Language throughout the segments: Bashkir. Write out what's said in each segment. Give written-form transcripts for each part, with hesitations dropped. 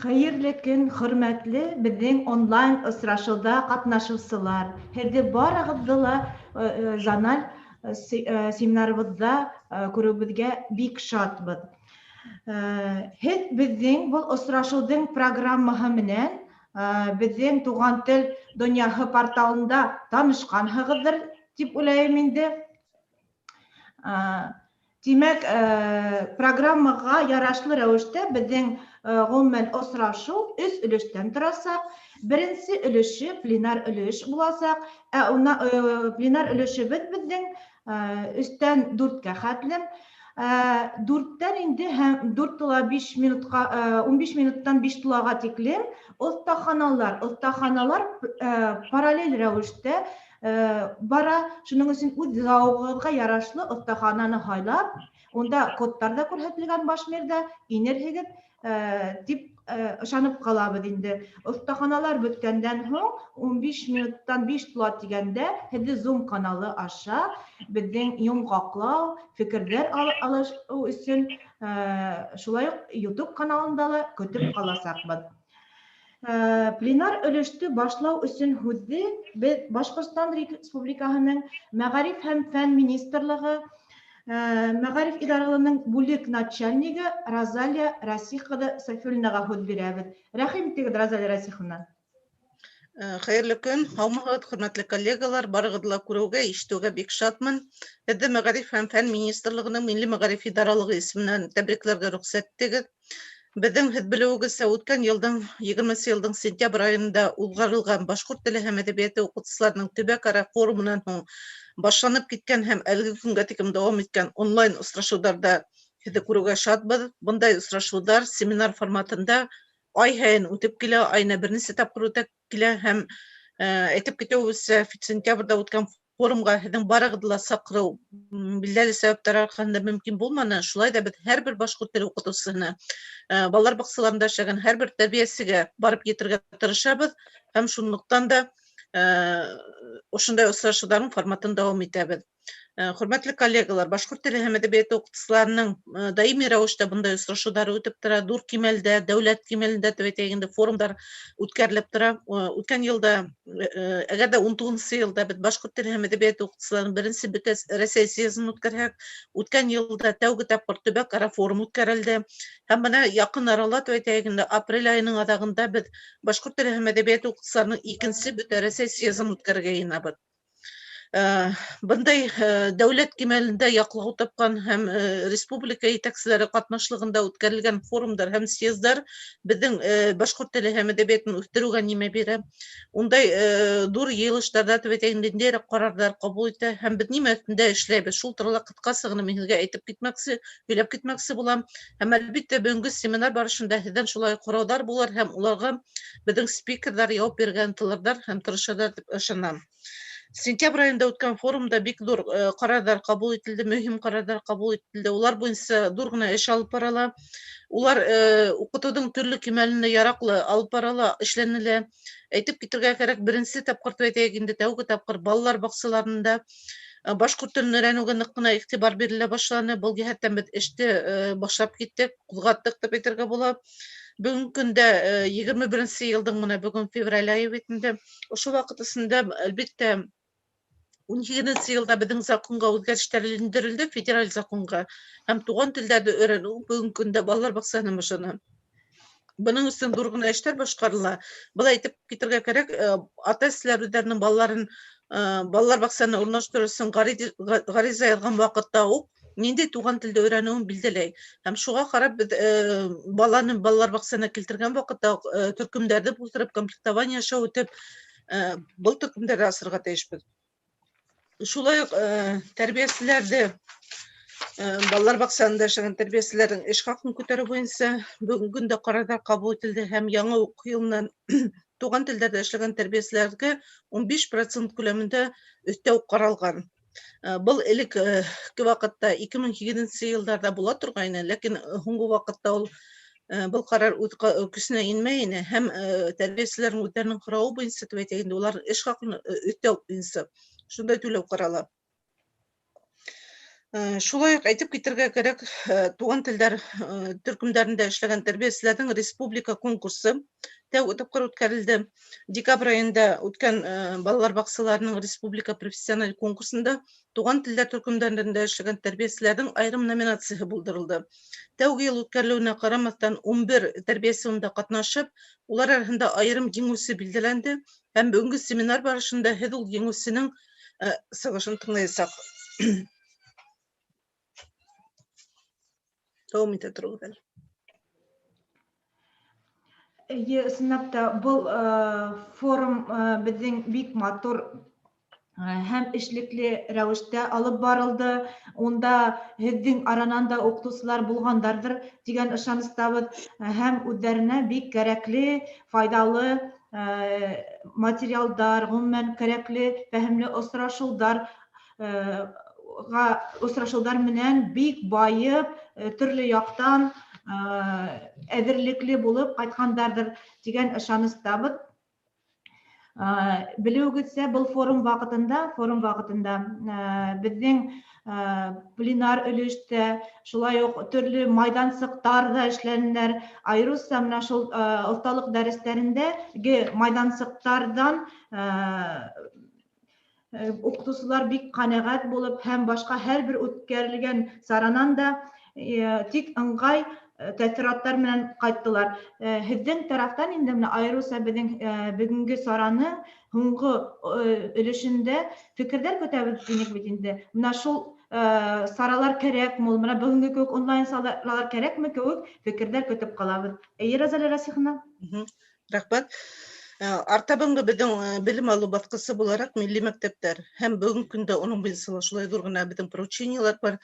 Хәйерле көн, хөрмәтле беҙҙең онлайн осрашыуҙа ҡатнашыусылар. Һеҙҙе барығыҙҙы ла зональ семинарыбыҙҙа күреүебеҙгә бик шатбыҙ. Һеҙ беҙҙең был осрашыуҙың программаһы менән беҙҙең Туған тел донъяһы порталында танышҡанһығыҙҙыр тип уйлайым инде. Тимәк, программаға ярашлы рәүештә беҙҙең ғөмүмән осрашыу өс өлөштән торасаҡ. Беренсе өлөшө пленар өлөш буласаҡ. Ә пленар өлөшөбөҙ беҙҙең өстән дүрткә хәтлем. Дүрттән инде һәм дүрт тула биш минутҡа, 15 минуттан биш тулаға тиклем оҫтаханалар. Оҫтаханалар параллель рәүештә бара. Шуның өсөн үҙ зауығығыҙға ярашлы оҫтахананы һайлап, унда кодтар ҙа күрһәтелгән башмирҙә инерһегеҙ тип ышанып ҡалабыҙ инде. Оҫтаханалар бөткәндән һуң 15 минуттан 5 тула тигәндә һеҙҙе Zoom каналы аша беҙҙең йомғаҡлау, фекерҙәр алышыу өсөн шулай уҡ YouTube каналында ла көтөп ҡаласаҡбыҙ. Пленар өлөштө башлау өсөн һүҙҙе беҙ Башҡортостан Республикаһының Мәғариф һәм фән министрлығы Мәғариф идаралығының бүлек начальнигы Розалия Расих ҡыҙы Сафиуллинаға һүҙ бирәбеҙ. Рәхим итегеҙ, Розалия Расиховна. Хәйерле көн, һаумыһығыҙ, хөрмәтле коллегалар, барығыҙҙы ла күреүгә, ишетеүгә бик шатмын. Һеҙҙе Мәғариф һәм фән министрлығының Милли мәғариф идаралығы исеменән тәбрикләргә рөхсәт итегеҙ. Беҙҙең, һеҙ белеүегеҙсә, үткән йылдың 20-нсе йылдың сентябрь айында уҙғарылған башҡорт теле һәм әҙәбиәте уҡытыусыларының төбәк-ара форумынан һуң башланып киткән һәм әлеге көнгә тиклем дауам иткән онлайн осрашыуҙарҙа һеҙҙе күреүгә шатбыҙ. Бындай осрашыуҙар семинар форматында ай һайын үтеп килә, айына бер нисә тапҡыр үтә килә һәм әйтеп китеүебеҙсә, сентябрҙә үткән форумға һеҙҙең барығыҙҙы ла саҡырыу билдәле сәбәптәр арҡаһында мөмкин булманы. Шулай ҙа беҙ һәр бер башҡорт теле уҡытыусыһына, балалар баҡсаларында эшләгән һәр бер тәрбиәсегә барып етергә тырышабыҙ һәм шунлыҡтан да ошондай осрашыуҙарҙың форматын дауам итәбеҙ. Хөрмәтле коллегалар, башҡорт теле һәм әҙәбиәте уҡытыусыларының даими рәүештә бындай осрашыуҙары үтеп тора, ҙур кимәлдә, дәүләт кимәлендә тип әйтәйек инде, форумдар үткәрелеп тора. Үткән йылда, әгәр ҙә 19-нсы йылда беҙ башҡорт теле һәм әҙәбиәте уҡытыусыларының беренсе бөтә Рәсәй съезын үткәрһәк, үткән йылда тәүге тапҡыр төбәк-ара форум үткәрелде. Һәм бына яҡын арала тип әйтәйек инде, апрель айының аҙағында беҙ башҡорт теле һәм әҙәбиәте уҡытыусыларының икенсе бөтә Рәсәй съезын үткәрергә йыйынабыҙ. Бындай дәүләт кимәлендә яҡлау тапҡан һәм республика етәкселәре ҡатнашлығында үткәрелгән форумдар һәм съездар беҙҙең башҡорт теле һәм әҙәбиәтен үҫтереүгә нимә бирә? Ундай ҙур йыйылыштарҙа тип әйтәйек, ниндәйерәк ҡарарҙар ҡабул итә һәм беҙ нимә өҫтөндә эшләйбеҙ? Шул турала ҡыҫҡаса ғына мин һеҙгә әйтеп китмәксе, һөйләп китмәксе булам. Һәм әлбиттә, бөгөнгө семинар барышында һеҙҙән шулай һорауҙар булыр һәм уларға беҙҙең спикерҙар яуап бирергә ынтылырҙар һәм тырышырҙар тип ышанам. Сентябрь айында үткән форумда бик ҙур ҡарарҙар ҡабул ителде, мөһим ҡарарҙар ҡабул ителде. Улар буйынса ҙур ғына эш алып барыла. Улар уҡытыуҙың төрлө кимәленә яраҡлы алып барыла, эшләнелә. Әйтеп китергә кәрәк, беренсе тапҡыр тип әйтәйек инде, тәүге тапҡыр балалар баҡсаларында башҡорт телен өйрәнеүгә ныҡ ҡына иғтибар бирелә башланы. Был йәһәттән беҙ эште башлап киттек, ҡуҙғаттыҡ тип әйтергә була. Бөгөнгө көндә 21-нсе йылдың бына бөгөн февраль айы бит инде. Ошо ваҡыт эсендә, әлбиттә, 18-нсе йылда беҙҙең законға үҙгәрештәр индерелде, федераль законға, һәм туған телдәрҙе өйрәнеү бөгөнгө көндә балалар баҡсаһынан башлана. Бының өсөн ҙур ғына эштәр башҡарыла. Был әйтеп китергә кәрәк, ата-әсәләр үҙҙәренең балаларын балалар баҡсаһына урынлаштырыу өсөн ғариза яҙған ваҡытта уҡ ниндәй туған телде өйрәнеүен билдәләй. Һәм шуға ҡарап беҙ баланы балалар баҡсаһына килтергән ваҡытта уҡ төркөмдәрҙе булдырып, комплектование аша үтеп, был төркөмдәрҙе асырға тейешбеҙ. Шулай уҡ тәрбиәселәрҙе, балалар баҡсаһында эшләгән тәрбиәселәрҙең эш хаҡын күтәреү буйынса бөгөнгө көндә ҡарарҙар ҡабул ителде һәм яңы уҡыу йылынан туған телдәрҙә эшләгән тәрбиәселәргә 15% күләмендә өҫтәү ҡаралған. Был элекке ваҡытта 2008 йылдарҙа була торғайны, ләкин һуңғы ваҡытта ул был ҡарар үҙ көсөнә инмәй ине һәм тәрбиәселәрҙең үҙҙәренең һорауы буйынса тип әйтәйек инде, улар эш хаҡын өҫтәү буйынса шундай түләү ҡарала. Шулай уҡ әйтеп китергә кәрәк, туған телдәр төркөмдәрендә эшләгән тәрбиәселәрҙең республика конкурсы тәүге тапҡыр үткәрелде. Декабрь айында үткән балалар баҡсаларының республика профессиональ конкурсында туған телдәр төркөмдәрендә эшләгән тәрбиәселәрҙең айырым номинацияһы булдырылды. Тәүге йыл үткәрелеүенә ҡарамаҫтан, 11 тәрбиәсе унда ҡатнашып, улар араһында айырым еңеүсе билдәләнде һәм бөгөнгө семинар барышында һеҙ ул еңеүсенең сығышын тыңлаясаҡ. Дауам итә тороғоҙ әле. Эйе, ысынлап та был форум беҙҙең бик матур һәм эшлекле рәүештә алып барылды. Унда һеҙҙең аранан да уҡытыусылар булғандарҙыр тигән ышаныстабыҙ һәм үҙҙәренә бик кәрәкле, файҙалы материалдар, ғөмүмән кәрәкле, фәһемле осрашыуҙар менән бик байып, төрлө яҡтан әҙерлекле булып ҡайтҡандарҙыр тигән ышаныстабыҙ. Белеүегеҙсә, был форум ваҡытында беҙҙең пленар өлөштә шулай уҡ төрлө майҙансыҡтар ҙа эшләнеләр. Айырыуса мына шул оҫталыҡ дәрестәрендәге майҙансыҡтарҙан уҡытыусылар бик ҡәнәғәт булып һәм башҡа һәр бер үткәрелгән саранан да тик ыңғай тәьҫораттар менән ҡайттылар. Һеҙҙең тарафтан инде мына айырыуса беҙҙең бөгөнгө сараның һуңғы өлөшөндә фекерҙәр көтәбеҙ тинек бит инде. Мына шул саралар кәрәкме ул? Мына бөгөнгө кеүек онлайн саралар кәрәкме кеүек фекерҙәр көтөп ҡалабыҙ. Эйе, Розалия Расиховна? Рәхмәт. Артабанғы беҙҙең белем алыу баҫҡысы булараҡ милли мәктәптәр һәм бөгөнгө көндә уның буйынса ла шулай ҙур ғына беҙҙең поручениелар бар.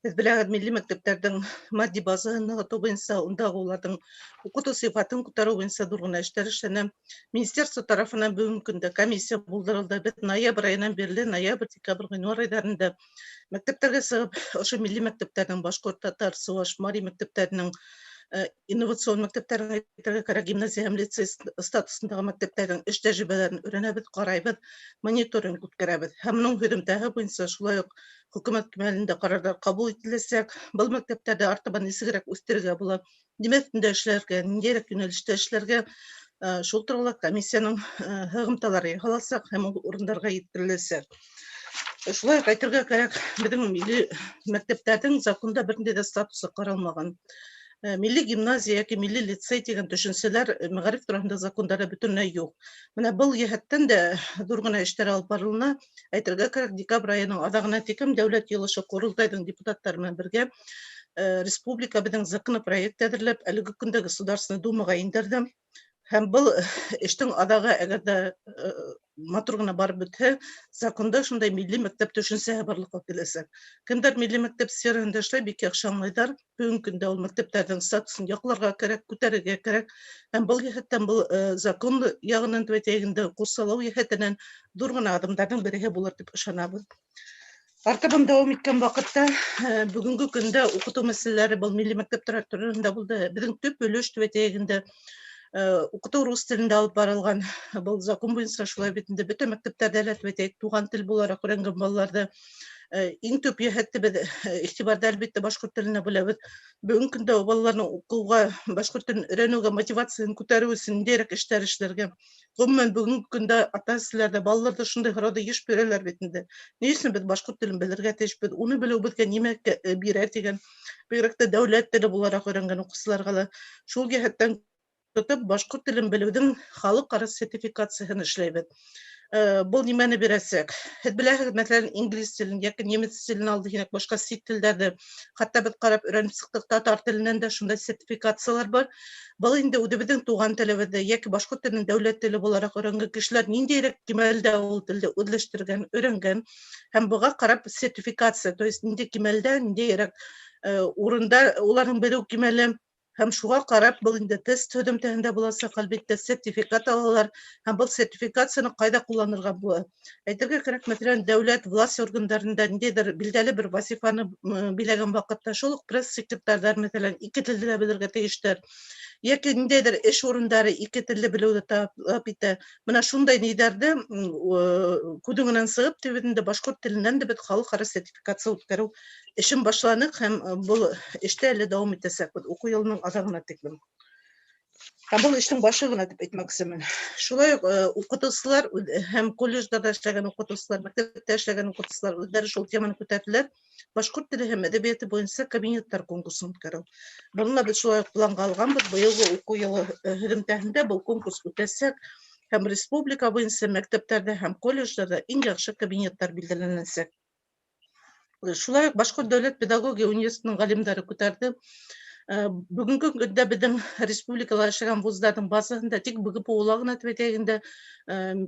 Беҙ беләбеҙ, милли мәктәптәрҙең матди базаһын нығытыу буйынса, ундағы уларҙың уҡытыу сифатын күтәреү буйынса ҙур ғына эштәр эшләнә. Министерство тарафынан бөгөнгө көндә комиссия булдырылды. Беҙ ноябрь айынан бирле, ноябрь, декабрь, ғинуар айҙарында мәктәптәргә сығып, ошо милли мәктәптәрҙең, башҡорт, татар, сыуаш, мари мәктәптәренең, инновацион мәктәптәрен әйтергә кәрәк, гимназия һәм лицей статусындағы мәктәптәрҙең эш тәжрибәләрен өйрәнәбеҙ, ҡарайбыҙ, мониторинг үткәрәбеҙ. Һәм уның һөҙөмтәһе буйынса шулай уҡ хөкүмәт кимәлендә ҡарарҙар ҡабул ителәсәк. Был мәктәптәрҙе артабан нисегерәк үҫтерергә була, нимә өҫтөндә эшләргә, ниндәйерәк йүнәлештә эшләргә, шул турала комиссияның һығымталары яһаласаҡ һәм ул урындарға еткереләсәк. Шулай уҡ әйтергә кәрәк, беҙҙең милли мәктәптәрҙең законда бер ниндәй ҙә статусы ҡаралмаған. Милли гимназия йәки милли лицей тигән төшөнсәләр мәғариф тураһында закондарҙа бөтөнләй юҡ. Мына был йәһәттән дә ҙур ғына эштәр алып барылына. Әйтергә кәрәк, декабрь айының аҙағына тиклем Дәүләт йыйылышы Ҡоролтайҙың депутаттары менән бергә республика беҙҙең законопроект әҙерләп, әлеге көндә Государственный Думаға индерҙе. Һәм был эштең аҙағы әгәр ҙә матур ғына барып бөтһә, законда шундай милли мәктәп төшөнсәһе барлыҡҡа киләсәк. Кемдәр милли мәктәп сфераһында эшләй, бик яҡшы аңлайҙар. Бөгөнгө көндә ул мәктәптәрҙең статусын яҡларға кәрәк, күтәрергә кәрәк. Һәм был йәһәттән был закон яғынан тип әйтәйек инде, ҡурсалау йәһәтенән ҙур ғына аҙымдарҙың береһе булыр тип ышанабыҙ. Артабан дауам иткән ваҡытта, бөгөнгө көндә уҡытыу мәсьәләләре был милли мәктәптәр төрөндә булды. Беҙҙең төп өлөш тип әйтәйек инде, уҡытыу рус телендә алып барылған. Был закон буйынса шулай бит инде, бөтә мәктәптәрҙә лә тип әйтәйек, туған тел булараҡ өйрәнгән балаларҙы, иң төп йәһәтте беҙ, иғтибарҙы әлбиттә башҡорт теленә бүләбеҙ. Бөгөнгө көндә балаларҙың уҡыуға, башҡорт телен өйрәнеүгә мотивацияһын күтәреү өсөн ниндәйерәк эштәр эшләргә. Ғөмүмән, бөгөнгө көндә ата-әсәләр ҙә, балалар ҙа шундай һорауҙы йыш бирәләр бит инде. Ни өсөн беҙ башҡорт телен белергә тейешбеҙ? Уны белеү беҙгә нимә бирә тигән, бигерәк тә дәүләт теле булараҡ өйрәнгән уҡыусыларға ла. Шул йәһәттән тотоп башҡорт телен белеүҙең халыҡ-ара сертификацияһын эшләйбеҙ. Был нимәне бирәсәк? Һеҙ беләһегеҙ, мәҫәлән, инглиз телен йәки немец телен алды һинәк башҡа сит телдәрҙе, хатта беҙ ҡарап өйрәнеп сыҡтыҡ, татар теленән дә шундай сертификациялар бар. Был инде үҙебеҙҙең туған телебеҙҙе йәки башҡорт телен дәүләт теле булараҡ өйрәнгән кешеләр ниндәйерәк кимәлдә ул телде үҙләштергән, өйрәнгән һәм быға ҡарап сертификация, то есть ниндәй кимәлдә, ниндәйерәк урында уларҙың белеү кимәле. Һәм шуға ҡарап, был инде тест һөҙөмтәһендә буласаҡ, әлбиттә, сертификат алалар, һәм был сертификацияны ҡайҙа ҡулланырға була? Әйтергә кәрәк, мәҫәлән, дәүләт власть органдарында ниндәйҙер билдәле бер вазифаны биләгән ваҡытта шул уҡ пресс-секретарҙар, мәҫәлән, ике телде лә белергә тейештәр. Йәки ниндәйҙер эш урындары ике телле белеүҙе талап итә. Бына шундай ниҙәрҙе күҙ сығып, тип инде башҡорт теленән дә беҙ халыҡ-ара сертификация үткәреү эшен башланыҡ, һәм был эштә әле дауам итәсәкбеҙ уҡыу йылының аҙағына тиклем. Һәм был эштең башы ғына тип әйтмәксемен. Шулай уҡ уҡытыусылар һәм колледждарҙа эшләгән уҡытыусылар, мәктәптә эшләгән уҡытыусылар үҙҙәре шул теманы күтәрҙеләр. Башҡорт теле һәм әҙәбиәте буйынса кабинеттар конкурсын үткәреү. Быны ла беҙ шулай уҡ планға алғанбыҙ. Быйылғы уҡыу йылы һөҙөмтәһендә был конкурс үтәсәк һәм республика буйынса мәктәптәрҙә һәм колледждарҙа иң яҡшы кабинеттар билдәләнәсәк. Шулай уҡ Башҡорт дәүләт педагогия университетының ғалимдары күтәрҙе. Бөгөнгө көндә беҙҙең республикала эшләгән вуздарҙың базаһында тик БГПУ-ла ғына тип әйтәйек инде,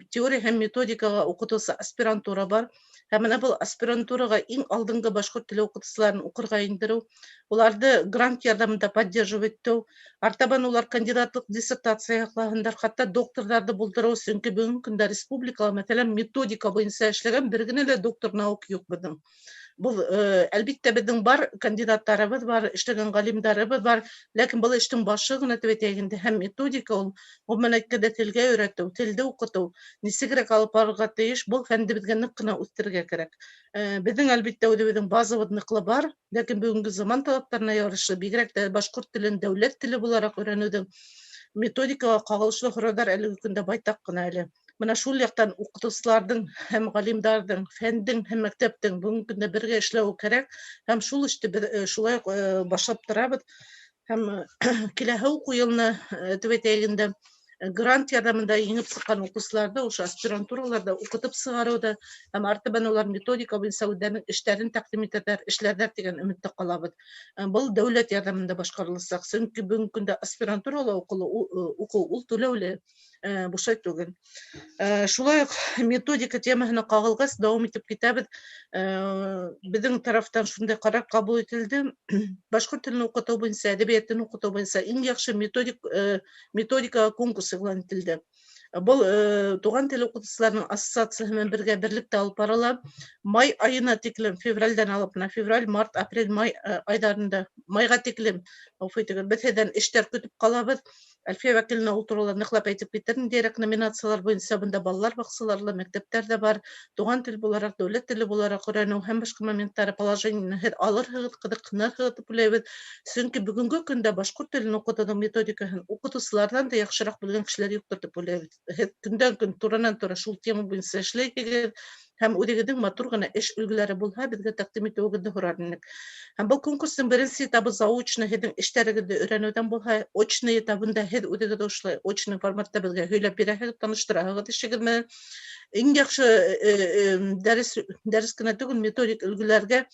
теория һәм методикаға уҡытыусы аспирантура бар. Һәм бына был аспирантураға иң алдынғы башҡорт теле уҡытыусыларын уҡырға индереү, уларҙы грант ярҙамында поддерживать итеү, артабан улар кандидатлыҡ диссертация яҡлаһындар, хатта докторҙарҙы булдырыу, сөнки бөгөнгө көндә республикала, мәҫәлән, методика буйынса эшләгән бер генә лә доктор наук юҡ беҙҙең. Был, әлбиттә, беҙҙең бар кандидаттарыбыҙ бар, эшләгән ғалимдарыбыҙ бар, ләкин был эштең башы ғына тип әйтәйек инде. Һәм методика ул, ғөмүмән әйткәндә, телгә өйрәтеү, телде уҡытыу нисегерәк алып барырға тейеш, был фәнде беҙгә ныҡ ҡына үҫтерергә кәрәк. Беҙҙең, әлбиттә, үҙебеҙҙең базабыҙ ныҡлы бар, ләкин бөгөнгө заман талаптарына ярашлы, бигерәк тә башҡорт телен дәүләт теле булараҡ өйрәнеүҙең методикаға ҡағылышлы һорауҙар әлеге көндә байтаҡ ҡына әле. Бына шул яҡтан уҡытыусыларҙың һәм ғалимдарҙың, фәндең һәм мәктәптең бөгөнгө көндә бергә эшләүе кәрәк, һәм шул эште беҙ шулай уҡ башлап торабыҙ. Һәм киләһе уҡыу йылына, тип әйтәйек инде, грант ярҙамында еңеп сыҡҡан уҡыусыларҙы ошо аспирантураларҙа уҡытып сығарыуҙы һәм артабан улар методика буйынса үҙҙәренең эштәрен тәҡдим итәләр, эшләрҙәр тигән өмөттә ҡалабыҙ. Был дәүләт ярҙамында башҡарыласаҡ, сөнки бөгөнгө көндә аспирантурала уҡыу ул түләүле, бушлай түгел. Шулай уҡ методика темаһына ҡағылғас, дауам итеп китәбеҙ. Беҙҙең тарафтан шундай ҡарар ҡабул ителде: башҡорт телен уҡытыу буйынса, әҙәбиәтен уҡытыу буйынса иң яҡшы методика конкурс иғлан ителде. Был туған тел уҡытыусыларының ассоциацияһы менән бергә берлектә алып барыла. Май айына тиклем, февралдән алып, бына февраль, март, апрель, май айҙарында, майға тиклем, ғәфү итегеҙ, беҙ һеҙҙән эштәр көтөп ҡалабыҙ. Әлфиә Вәкиловна ул турала ныҡлап әйтеп китер, ниндәйерәк номинациялар буйынса бында балалар баҡсалары, мәктәптәр ҙә бар, туған тел булараҡ, дәүләт теле булараҡ өйрәнеү һәм башҡа моменттары положениены һеҙ алырһығыҙ, ҡыҙыҡһынырһығыҙ тип уйлайбыҙ. Сөнки бөгөнгө көндә башҡорт телен уҡытыуҙың методикаһын уҡытыусыларҙан да яҡшыраҡ белгән кешеләр юҡтыр тип уйлайбыҙ. Һеҙ көндән көн туранан тура шул тема буйынса эшләйһегеҙ, һәм үҙегеҙҙең матур ғына эш өлгөләре булһа, беҙгә тәҡдим итеүегеҙҙе һорар инек. Һәм был конкурстың беренсе этабы заочно һеҙҙең эштәрегеҙҙе өйрәнеүҙән булһа, очный этабында һеҙ үҙегеҙ ошолай очный форматта беҙгә һөйләп бирәһегеҙ, таныштыраһығыҙ эшегеҙ менән. Иң яҡшы дәрес кенә түгел, методик өлгөләргә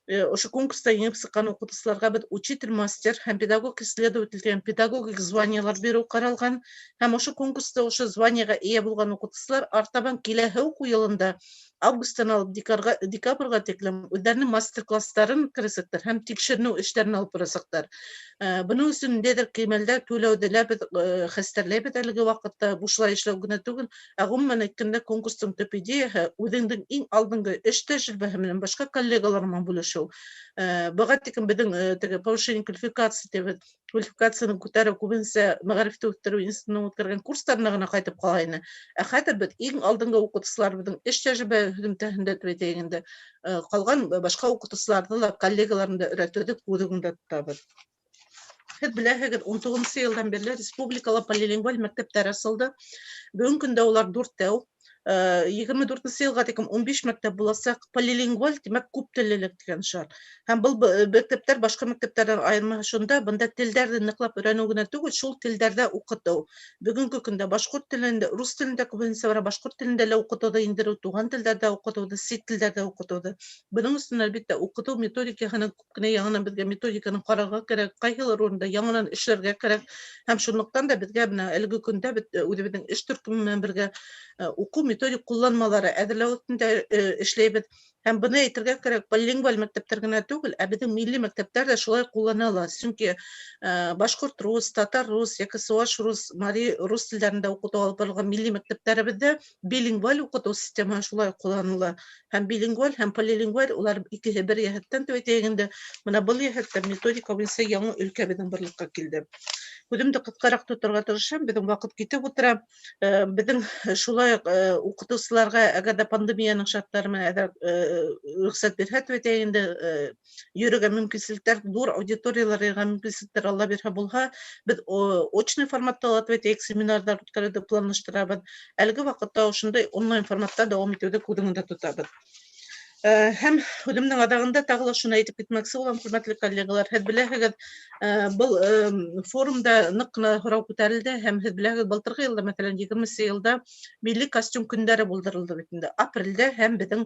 ошо конкурста еңеп сыҡҡан уҡытыусыларға беҙ учитель-мастер һәм педагог-исследователь тигән педагогик званиелар биреү ҡаралған, һәм ошо конкурста ошо званиеға эйә булған уҡытыусылар артабан киләһе уҡыу йылында августтан алып декабргә тиклем үҙҙәренең мастер-класстарын үткәрәсәктәр һәм тикшеренеү эштәрен алып барасаҡтар. Бының өсөн ниндәйҙер кимәлдә түләүҙе лә беҙ хәстәрләйбеҙ әлеге ваҡытта, бушлай эшләү генә түгел, ә ғөмүмән әйткәндә, конкурстың төп идеяһы үҙеңдең иң алдынғы эш тәжрибәһе менән башҡа коллегалар менән бүлешеү. Быға тиклем беҙҙең теге повышение квалификации тип квалификацияны күтәреү күбенсә мәғарифте үҫтереү институтының үткәргән курстарына ғына ҡайтып ҡала ине. Ә хәҙер беҙ иң алдынғы уҡытыусыларыбыҙҙың эш тәжрибәһе һөҙөмтәһендә тип әйтәйек инде, ҡалған башҡа уҡытыусыларҙы ла, коллегаларны да өйрәтеүҙе күҙ уңында тотабыҙ. Һеҙ беләһегеҙ, 19-нсы йылдан бирле республикала полилингваль мәктәптәр асылды. Бөгөнгө көндә улар дүртәү. 24-нсе йылға тиклем 15 мәктәп буласаҡ. Полилингваль, тимәк, күп теллелек тигән шарт. Һәм был мәктәптәр башҡа мәктәптәрҙән айырмаһы шунда, бында телдәрҙе ныҡлап өйрәнеү генә түгел, шул телдәрҙә уҡытыу. Бөгөнгө көндә башҡорт телендә, рус телендә күбенсә бара, башҡорт телендә лә уҡытыуҙы индереү, туған телдәрҙә уҡытыуҙы, сит телдәрҙә уҡытыуҙы. Бының өсөн, әлбиттә, уҡытыу методикаһының күп кенә яңынан беҙгә методиканы ҡарарға кәрәк, ҡайһылыр урында яңынан эшләргә кәрәк. Һәм шунлыҡтан да беҙгә бына әлеге көндә беҙ үҙебеҙҙең эш төркөмө менән бергә уҡыу Методик ҡулланмалары әҙерләү өҫтөндә эшләйбеҙ. Һәм быны әйтергә кәрәк, полилингваль мәктәптәр генә түгел, ә беҙҙең милли мәктәптәр ҙә шулай ҡуллана ала. Сөнки башҡорт, рус, татар, рус йәки сыуаш, рус, мари, рус телдәрендә уҡытыу алып барылған милли мәктәптәребеҙҙә билингваль уҡытыу системаһы шулай ҡулланыла. Һәм билингваль һәм полилингваль улар икеһе бер йәһәттән тип әйтәйек инде. Бына был йәһәттән методика буйынса яңы өлкә беҙҙең барлыҡҡа килде. Һүҙемде ҡыҫҡараҡ тоторға тырышам, беҙҙең ваҡыт китеп ултыра. Беҙҙең шулай уҡ уҡытыусыларға, әгәр ҙә пандемияның шарттары менән әҙерәк рөхсәт бирһә, тип әйтәйек инде, йөрөргә мөмкинселектәр, ҙур аудиториялар йыйырға мөмкинселектәр Алла бирһә булһа, беҙ очный форматта ла, тип әйтәйек, семинарҙар үткәреүҙе планлаштырабыҙ. Әлеге ваҡытта ошондай онлайн форматта дауам итеүҙе күҙ уңында тотабыҙ. Һәм һүҙемдең аҙағында тағы ла шуны әйтеп китмәксе булам, хөрмәтле коллегалар, һеҙ беләһегеҙ, был форумда ныҡ ҡына һорау күтәрелде, һәм һеҙ беләһегеҙ, былтырғы йылда, мәҫәлән, егерменсе йылда милли костюм көндәре булдырылды бит инде. Апрелдә һәм беҙҙең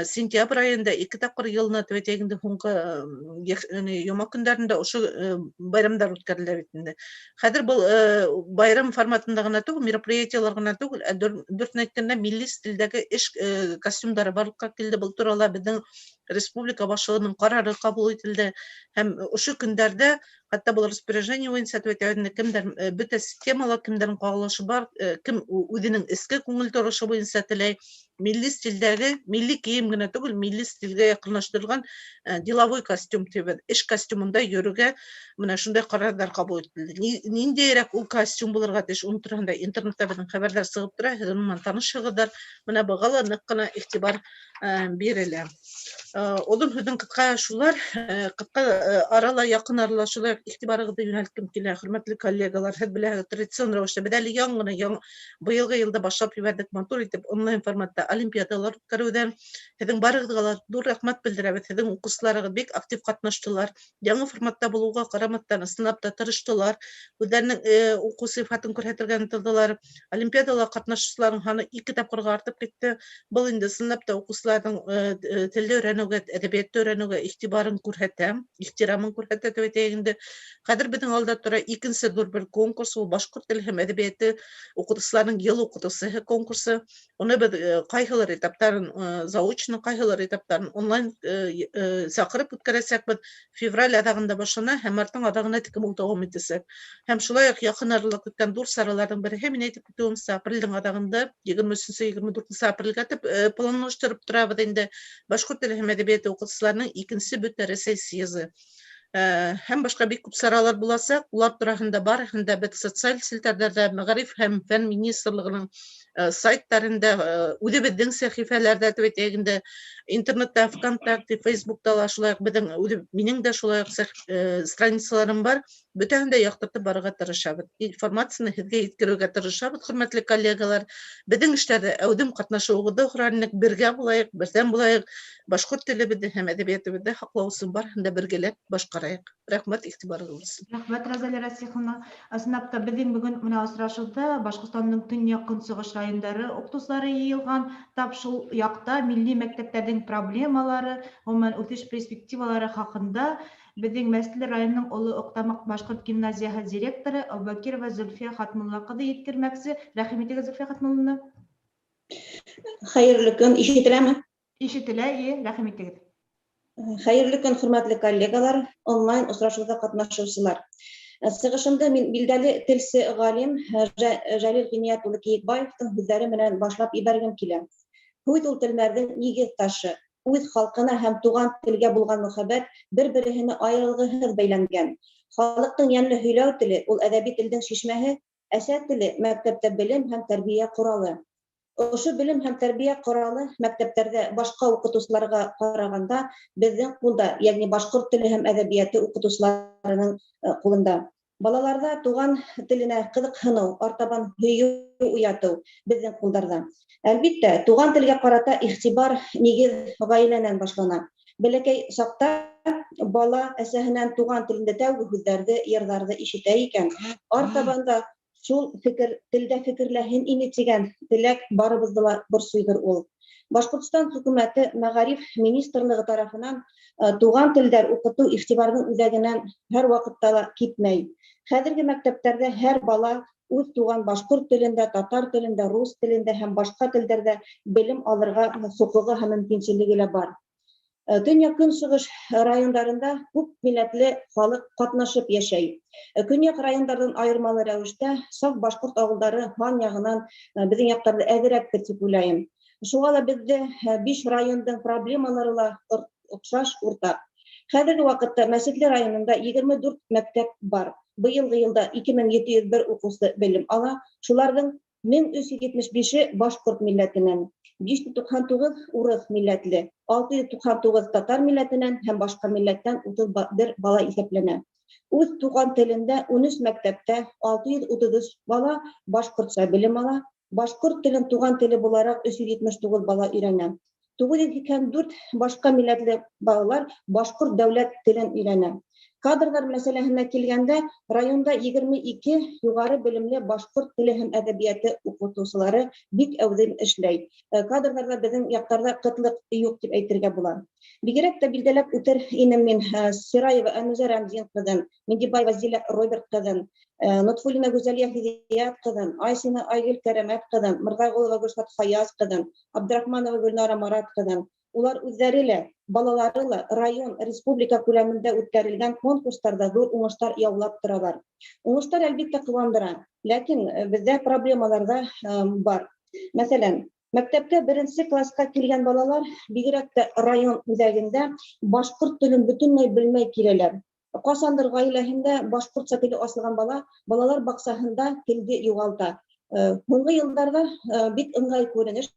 сентябрь айында ике тапҡыр йылына, тип әйтәйек инде, һуңғы йома көндәрендә ошо байрамдар үткәрелә бит инде. Хәҙер был байрам форматында ғына түгел, мероприятиелар ғына түгел, ә дөрөҫөн әйткәндә, милли стилдәге эш костюмдары барлыҡҡа килде. Был турала беҙҙең республика башлығының ҡарары ҡабул ителде, һәм ошо көндәрҙә хатта был распоряжение буйынса, тип әйтәйек инде, кемдәр бөтә системала кемдәрҙең ҡағылышы бар, кем үҙенең эске күңел торошо буйынса теләй, милли стилдәге, милли кейем генә түгел, милли стилгә яҡынлаштырылған деловой костюм тибеҙ, эш костюмында йөрөргә бына шундай ҡарарҙар ҡабул ителде. Ниндәйерәк ул костюм булырға тейеш, уның тураһында интернетта беҙҙең хәбәрҙәр сығып тора, һеҙ уның менән танышһығыҙҙар. Бына быға ла ныҡ ҡына иғтибар бирелә. Оҙон һүҙҙең ҡыҫҡа шулар, ҡыҫҡа арала, яҡын арала шулай иғтибарығыҙҙы йүнәлткем килә, хөрмәтле коллегалар, һеҙ беләһегеҙ, традицион рәүештә беҙ әле яңы ғына, быйылғы йылда башлап ебәрҙек матур итеп онлайн форматта олимпиадалар үткәреүҙән. Һеҙҙең барығыҙға ла ҙур рәхмәт белдерәбеҙ, һеҙҙең уҡыусыларығыҙ бик актив ҡатнаштылар, яңы форматта булыуға ҡарамаҫтан, ысынлап та тырыштылар, үҙҙәренең уҡыу сифатын күрһәтергә ынтылдылар. Олимпиадала ҡатнашыусыларҙың һаны ике тапҡырға артып китте. Был инде ысынлап та уҡыусыларҙың телде өйрәнеүгә, әҙәбиәтте өйрәнеүгә иғтибарын күрһәтә, ихтирамын күрһәтә тип әйтәйек инде. Хәҙер беҙҙең алда тора икенсе ҙур бер конкурс, ул башҡорт теле һәм әҙәбиәте уҡытыусыларының йыл уҡытыусыһы конкурсы. Уны беҙ ҡайһылыр этаптарын заочно, ҡайһылыр этаптарын онлайн саҡырып үткәрәсәкбеҙ. Февраль аҙағында башлана һәм марттың аҙағына тиклем ул дауам итәсәк. Һәм шулай уҡ яҡын арала көткән ҙур сараларҙың береһе, мин әйтеп китеүемсә, апрелдең аҙағында, егерме өсөнсө, егерме дүртенсе апрелгә тип планлаштырып торабыҙ инде башҡорт теле һәм әҙәбиәте уҡытыусыларының икенсе бөтә Рәсәй съезы. Һәм башҡа бик күп саралар буласаҡ. Улар тураһында барыһын да беҙ социаль селтәрҙәрҙә, Мәғариф һәм фән министрлығының сайттарында, үҙебеҙҙең сәхифәләрҙә, тип әйтәйек инде, интернетта, ВКонтакте, Фейсбукта ла шулай уҡ беҙҙең үҙе, минең дә шулай уҡ страницаларым бар. Бөтәһен дә яҡтыртып барырға тырышабыҙ. Информацияны һеҙгә еткереүгә тырышабыҙ, хөрмәтле коллегалар. Беҙҙең эштәрҙә әүҙем ҡатнашыуығыҙҙы һорар инек, бергә булайыҡ, берҙәм булайыҡ. Башҡорт телебеҙҙе һәм әҙәбиәтебеҙҙе һаҡлау өсөн барыһын да бергәләп башҡарайыҡ. Рәхмәт иғтибарығыҙ өсөн. Рәхмәт, Розалия Расиховна. Ысынлап та, беҙҙең бөгөн бына осрашыуҙа Башҡортостандың төньяҡ-көнсығыш райондары уҡытыусылары йыйылған. Тап шул яҡта милли мәктәптәрҙең проблемалары, ғөмүмән үҫеш перспективалары хаҡында беҙҙең Мәсле районының Оло Оҡтамаҡ башҡорт гимназияһы директоры Әүбәкирова Зөлфиә Хатмулла ҡыҙы еткермәксе. Рәхим итегеҙ, Зөлфиә Хатмулловна. Хәйерле көн, ишетеләме? Ишетелә, ие, рәхим итегеҙ. Хәйерле көн, хөрмәтле коллегалар, онлайн осрашыуҙа ҡатнашыусылар. Сығышымды мин билдәле телсе ғалим Жәлил Ғиниәт улы Кейекбаевтың һүҙҙәре менән башлап ебәргем килә. Һүҙ ул телмәрҙең нигеҙ ташы. Үҙ халҡына һәм туған телгә булған мөхәббәт бер-береһенә айырылғыһыҙ бәйләнгән. Халыҡтың йәнле һөйләү теле ул әҙәби телдең шишмәһе, әсә теле мәктәптә белем һәм тәрбиә ҡоралы. Ошо белем һәм тәрбиә ҡоралы мәктәптәрҙә башҡа уҡытыусыларға ҡарағанда беҙҙең ҡулда, йәғни башҡорт теле һәм әҙәбиәте уҡытыусыларының ҡулында. Балаларҙа туған теленә ҡыҙыҡһыныу, артабан һөйөү уятыу беҙҙең ҡулдарҙа. Әлбиттә, туған телгә ҡарата иғтибар нигеҙ ғаиләнән башлана. Бәләкәй саҡта бала әсәһенән туған телендә тәүге һүҙҙәрҙе, йырҙарҙы ишетә икән, артабан да шул телдә фекерләһен ине тигән теләк барыбыҙҙы ла борсойҙор ул. Башҡортостан хөкүмәте Мәғариф министрлығы тарафынан туған телдәр уҡытыу иғтибарҙың үҙәгенән һәр ваҡытта ла китмәй. Хәҙерге мәктәптәрҙә һәр бала Үҙ туған башҡорт телендә, татар телендә, рус телендә һәм башҡа телдәрҙә белем алырға хоҡуғы һәм мөмкинселеге лә бар. Төньяҡ көнсығыш райондарында күп милләтле халыҡ ҡатнашып йәшәй. Көньяҡ райондарҙан айырмалы рәүештә саф башҡорт ауылдары һан яғынан беҙҙең яҡтарҙа әҙерәктер тип уйлайым. Шуға ла беҙҙә 5 райондың проблемалары ла оҡшаш, уртаҡ. Хәҙерге ваҡытта Мәсетле районында 24 мәктәп бар. Быйылғы йылда 2701 уҡыусы белем ала. Шуларҙың 1375-е башҡорт милләтенән, 599 урыҫ милләтле, 699 татар милләтенән һәм башҡа милләттән 31 бала иҫәпләнә. Үҙ туған телендә 13 мәктәптә 633 бала башҡортса белем ала. Башҡорт телен туған теле булараҡ 379 бала өйрәнә. 984 башҡа милләтле балалар башҡорт дәүләт телен өйрәнә. Кадрҙар мәсьәләһенә килгәндә, районда 22 юғары белемле башҡорт теле һәм әҙәбиәте уҡытыусылары бик әүҙем эшләй. Кадрҙарҙа беҙҙең яҡтарҙа ҡытлыҡ юҡ тип әйтергә була. Бигерәк тә билдәләп үтер инем мин Сираева Әнүзә Рәмзин ҡыҙын, Миндибаева Зилә Роберт ҡыҙын, Нотфуллина Гүзәлиә Һиҙиәт ҡыҙын, Айсина Айгөл Кәрәмәт ҡыҙын, Мырҙағолова Гөлшат Хаяз ҡыҙын, Абдрахманова Гөлнара Марат ҡыҙын. Улар үҙҙәре лә, балалары ла район, республика күләмендә үткәрелгән конкурстарҙа ҙур уңыштар яулап торалар. Уңыштар әлбиттә ҡыуандыра, ләкин беҙҙә проблемалар ҙа бар. Мәҫәлән, мәктәпкә беренсе класҡа килгән балалар бигерәк тә район үҙәгендә башҡорт телен бөтөнләй белмәй киләләр. Ҡасандыр ғаиләһендә башҡортса теле асылған бала балалар баҡсаһында телде юғалта. Һуңғы йылдарҙа бик ыңғай күренеш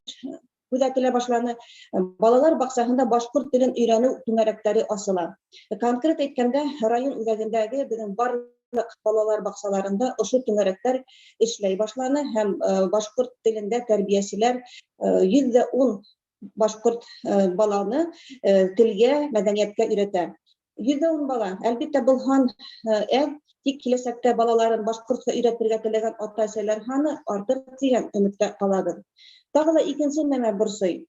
күҙәтелә башланы. Балалар баҡсаһында башҡорт телен өйрәнеү түңәрәктәре асыла. Конкрет әйткәндә, район үҙәгендәге беҙҙең барлыҡ балалар баҡсаларында ошо түңәрәктәр эшләй башланы һәм башҡорт телендә тәрбиәселәр 110 башҡорт баланы телгә, мәҙәниәткә өйрәтә. 110 бала. Әлбиттә, был һан әҙ, тик киләсәктә балаларын башҡортса өйрәтергә теләгән ата-әсәләр һаны артыр тигән өмөттә ҡалабыҙ. Тағы ла икенсе нәмә борсой.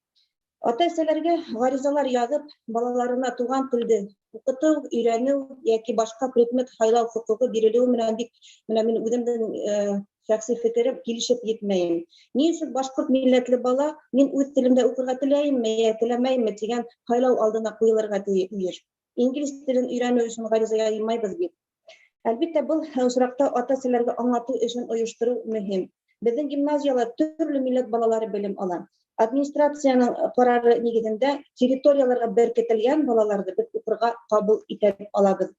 Ата-әсәләргә ғаризалар яҙып, балаларына туған телде уҡытыу, өйрәнеү йәки башҡа предмет һайлау хоҡуғы бирелеүе менән бик, менә мин үҙемдең шәхси фекерем килешеп етмәйем. Ни өсөн башҡорт милләтле бала мин үҙ телемдә уҡырға теләйемме йә теләмәйемме тигән һайлау алдына ҡуйылырға тейеш. Инглиз телен өйрәнеү өсөн ғариза яҙмайбыҙ бит. Әлбиттә, был осраҡта ата-әсәләргә аңлатыу эшен ойоштороу мөһим. Беҙҙең гимназияла төрлө милләт балалары белем ала. Администрацияның ҡарары нигеҙендә территорияларға беркетелгән балаларҙы беҙ уҡырға ҡабул итеп алабыҙ.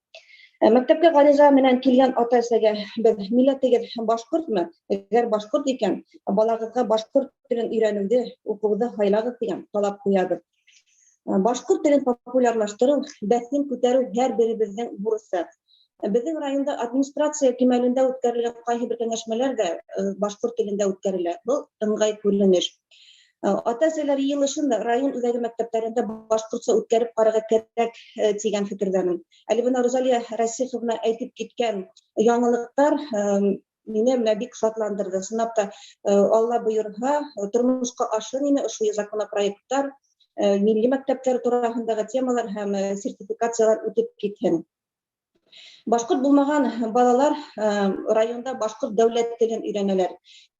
Мәктәпкә ғариза менән килгән ата-әсәгә беҙ милләтегеҙ башҡортмо? Әгәр башҡорт икән, балағыҙға башҡорт телен өйрәнеүҙе, уҡыуҙы һайлағыҙ тигән талап ҡуябыҙ. Башҡорт телен популярлаштырыу, бәҫен күтәреү һәр беребеҙҙең бурысы. Беҙҙең районда администрация кимәлендә үткәрелгән ҡайһы бер кәңәшмәләр ҙә башҡорт телендә үткәрелә. Был ыңғай күренеш. Ата-әсәләр йыйылышын да район үҙәге мәктәптәрендә башҡортса үткәреп ҡарарға кәрәк тигән фекерҙәмен. Әле бына Розалия Расиховна әйтеп киткән яңылыҡтар мине менә бик шатландырҙы. Ысынлап та, Алла бойорһа, тормошҡа ашыр ине ошо законопроекттар, милли мәктәптәр тураһындағы темалар һәм сертификациялар үтеп китһен. Башҡорт булмаған балалар районда башҡорт дәүләт телен өйрәнәләр.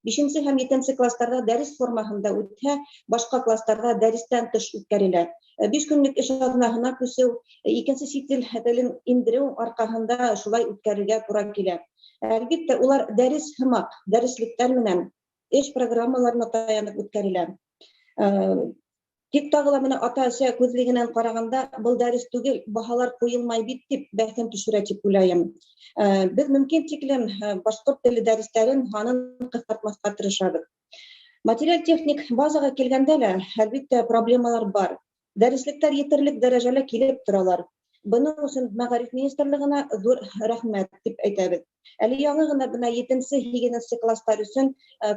5 һәм 7 класстарҙа дәрес формаһында үтһә, башҡа класстарҙа дәрестән тыш үткәрелә. 5 көнлөк эш аҙнаһына күсеү, икенсе сит тел телен индереү арҡаһында шулай үткәрергә тура килә. Әлбиттә, улар дәрес һымаҡ, дәреслектәр менән эш программаларына таянып үткәрелә. Тик тағы ла менә ата-әсә күҙлегенән ҡарағанда, был дәрес түгел, баһалар ҡуйылмай бит тип бәҫен төшөрә тип уйлайым. Беҙ мөмкин тиклем башҡорт теле дәрестәрен һанын ҡыҫҡартмаҫҡа тырышабыҙ. Материаль-техник базаға килгәндә лә, әлбиттә, проблемалар бар. Дәреслектәр етерлек дәрәжәлә килеп торалар. Бының өсөн Мәғариф министрлығына ҙур рәхмәт тип әйтәбеҙ. Әле яңы ғына бына 7-нсе, 8-нсе класстар өсөн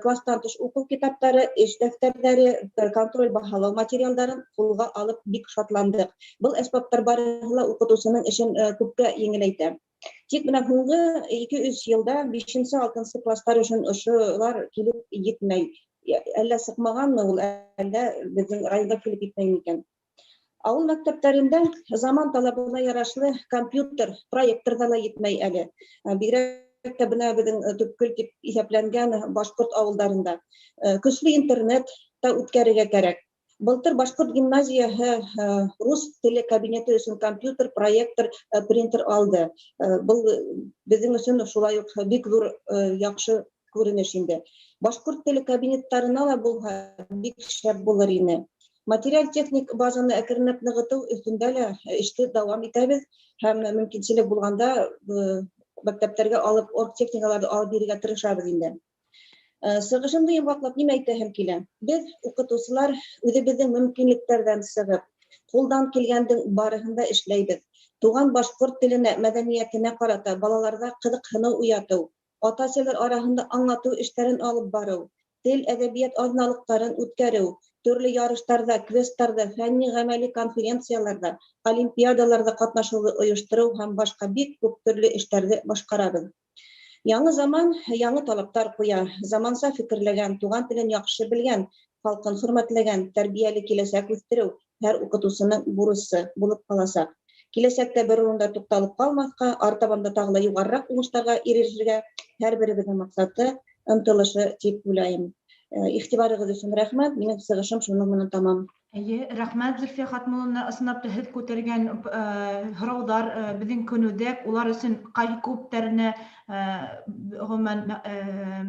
класстан тыш уҡыу китаптары, эш дәфтәрҙәре, контроль баһалау материалдарын ҡулға алып бик шатландыҡ. Был әсбаптар барыһы ла уҡытыусының эшен күпкә еңеләйтә. Тик бына һуңғы ике-өс йылда 5-нсе, 6-нсы класстар өсөн ошолар килеп етмәй. Әллә сыҡмағанмы ул, әллә беҙҙең районға килеп етмәй микән? Ауыл мәктәптәрендә заман талабына ярашлы компьютер, проекторҙа ла етмәй әле. Бигерәк Тә бына беҙҙең төпкөл тип иҫәпләнгән башҡорт ауылдарында көслө интернет та үткәрергә кәрәк. Былтыр башҡорт гимназияһы рус теле кабинеты өсөн компьютер, проектор, принтер алды. Был беҙҙең өсөн шулай уҡ бик ҙур яҡшы күренеш инде. Башҡорт теле кабинеттарына ла булһа бик шәп булыр ине. Материаль-техник базаны әкренләп нығытыу өҫтөндә лә эште дауам итәбеҙ һәм мөмкинселек булғанда мәктәптәргә алып оргтехникаларҙы алып бирергә тырышабыҙ инде. Сығышымды йомғаҡлап нимә әйтәһем килә? Беҙ, уҡытыусылар, үҙебеҙҙең мөмкинлектәрҙән сығып, ҡулдан килгәндең барыһын да эшләйбеҙ. Туған башҡорт теленә, мәҙәниәтенә ҡарата балаларҙа ҡыҙыҡһыныу уятыу, ата-әсәләр араһында аңлатыу эштәрен алып барыу, тел, әҙәбиәт аҙналыҡтарын үткәреү, төрлө ярыштарҙа, квесттарҙа, фәнни-ғәмәли конференцияларҙа, олимпиадаларҙа ҡатнашыуҙы ойоштороу һәм башҡа бик күп төрлө эштәрҙе башҡарабыҙ. Яңы заман яңы талаптар ҡуя, заманса фекерләгән, туған телен яҡшы белгән, халҡын хөрмәтләгән, тәрбиәле киләсәк үҫтереү һәр уҡытыусының бурысы булып ҡаласаҡ. Киләсәктә бер урында туҡталып ҡалмаҫҡа, артабан да тағы ла юғарыраҡ уңыштарға ирешергә һәр беребеҙҙең маҡсаты, ынтылышы тип уйлайым. Иғтибарығыҙ өсөн рәхмәт, минең сығышым шуның менән тамам. Эйе, рәхмәт, Зөлфиә Хатмулловна, ысынлап та һеҙ күтәргән һорауҙар беҙҙең көнүҙәк, улар өсөн ҡай күптәренә ғөмүмән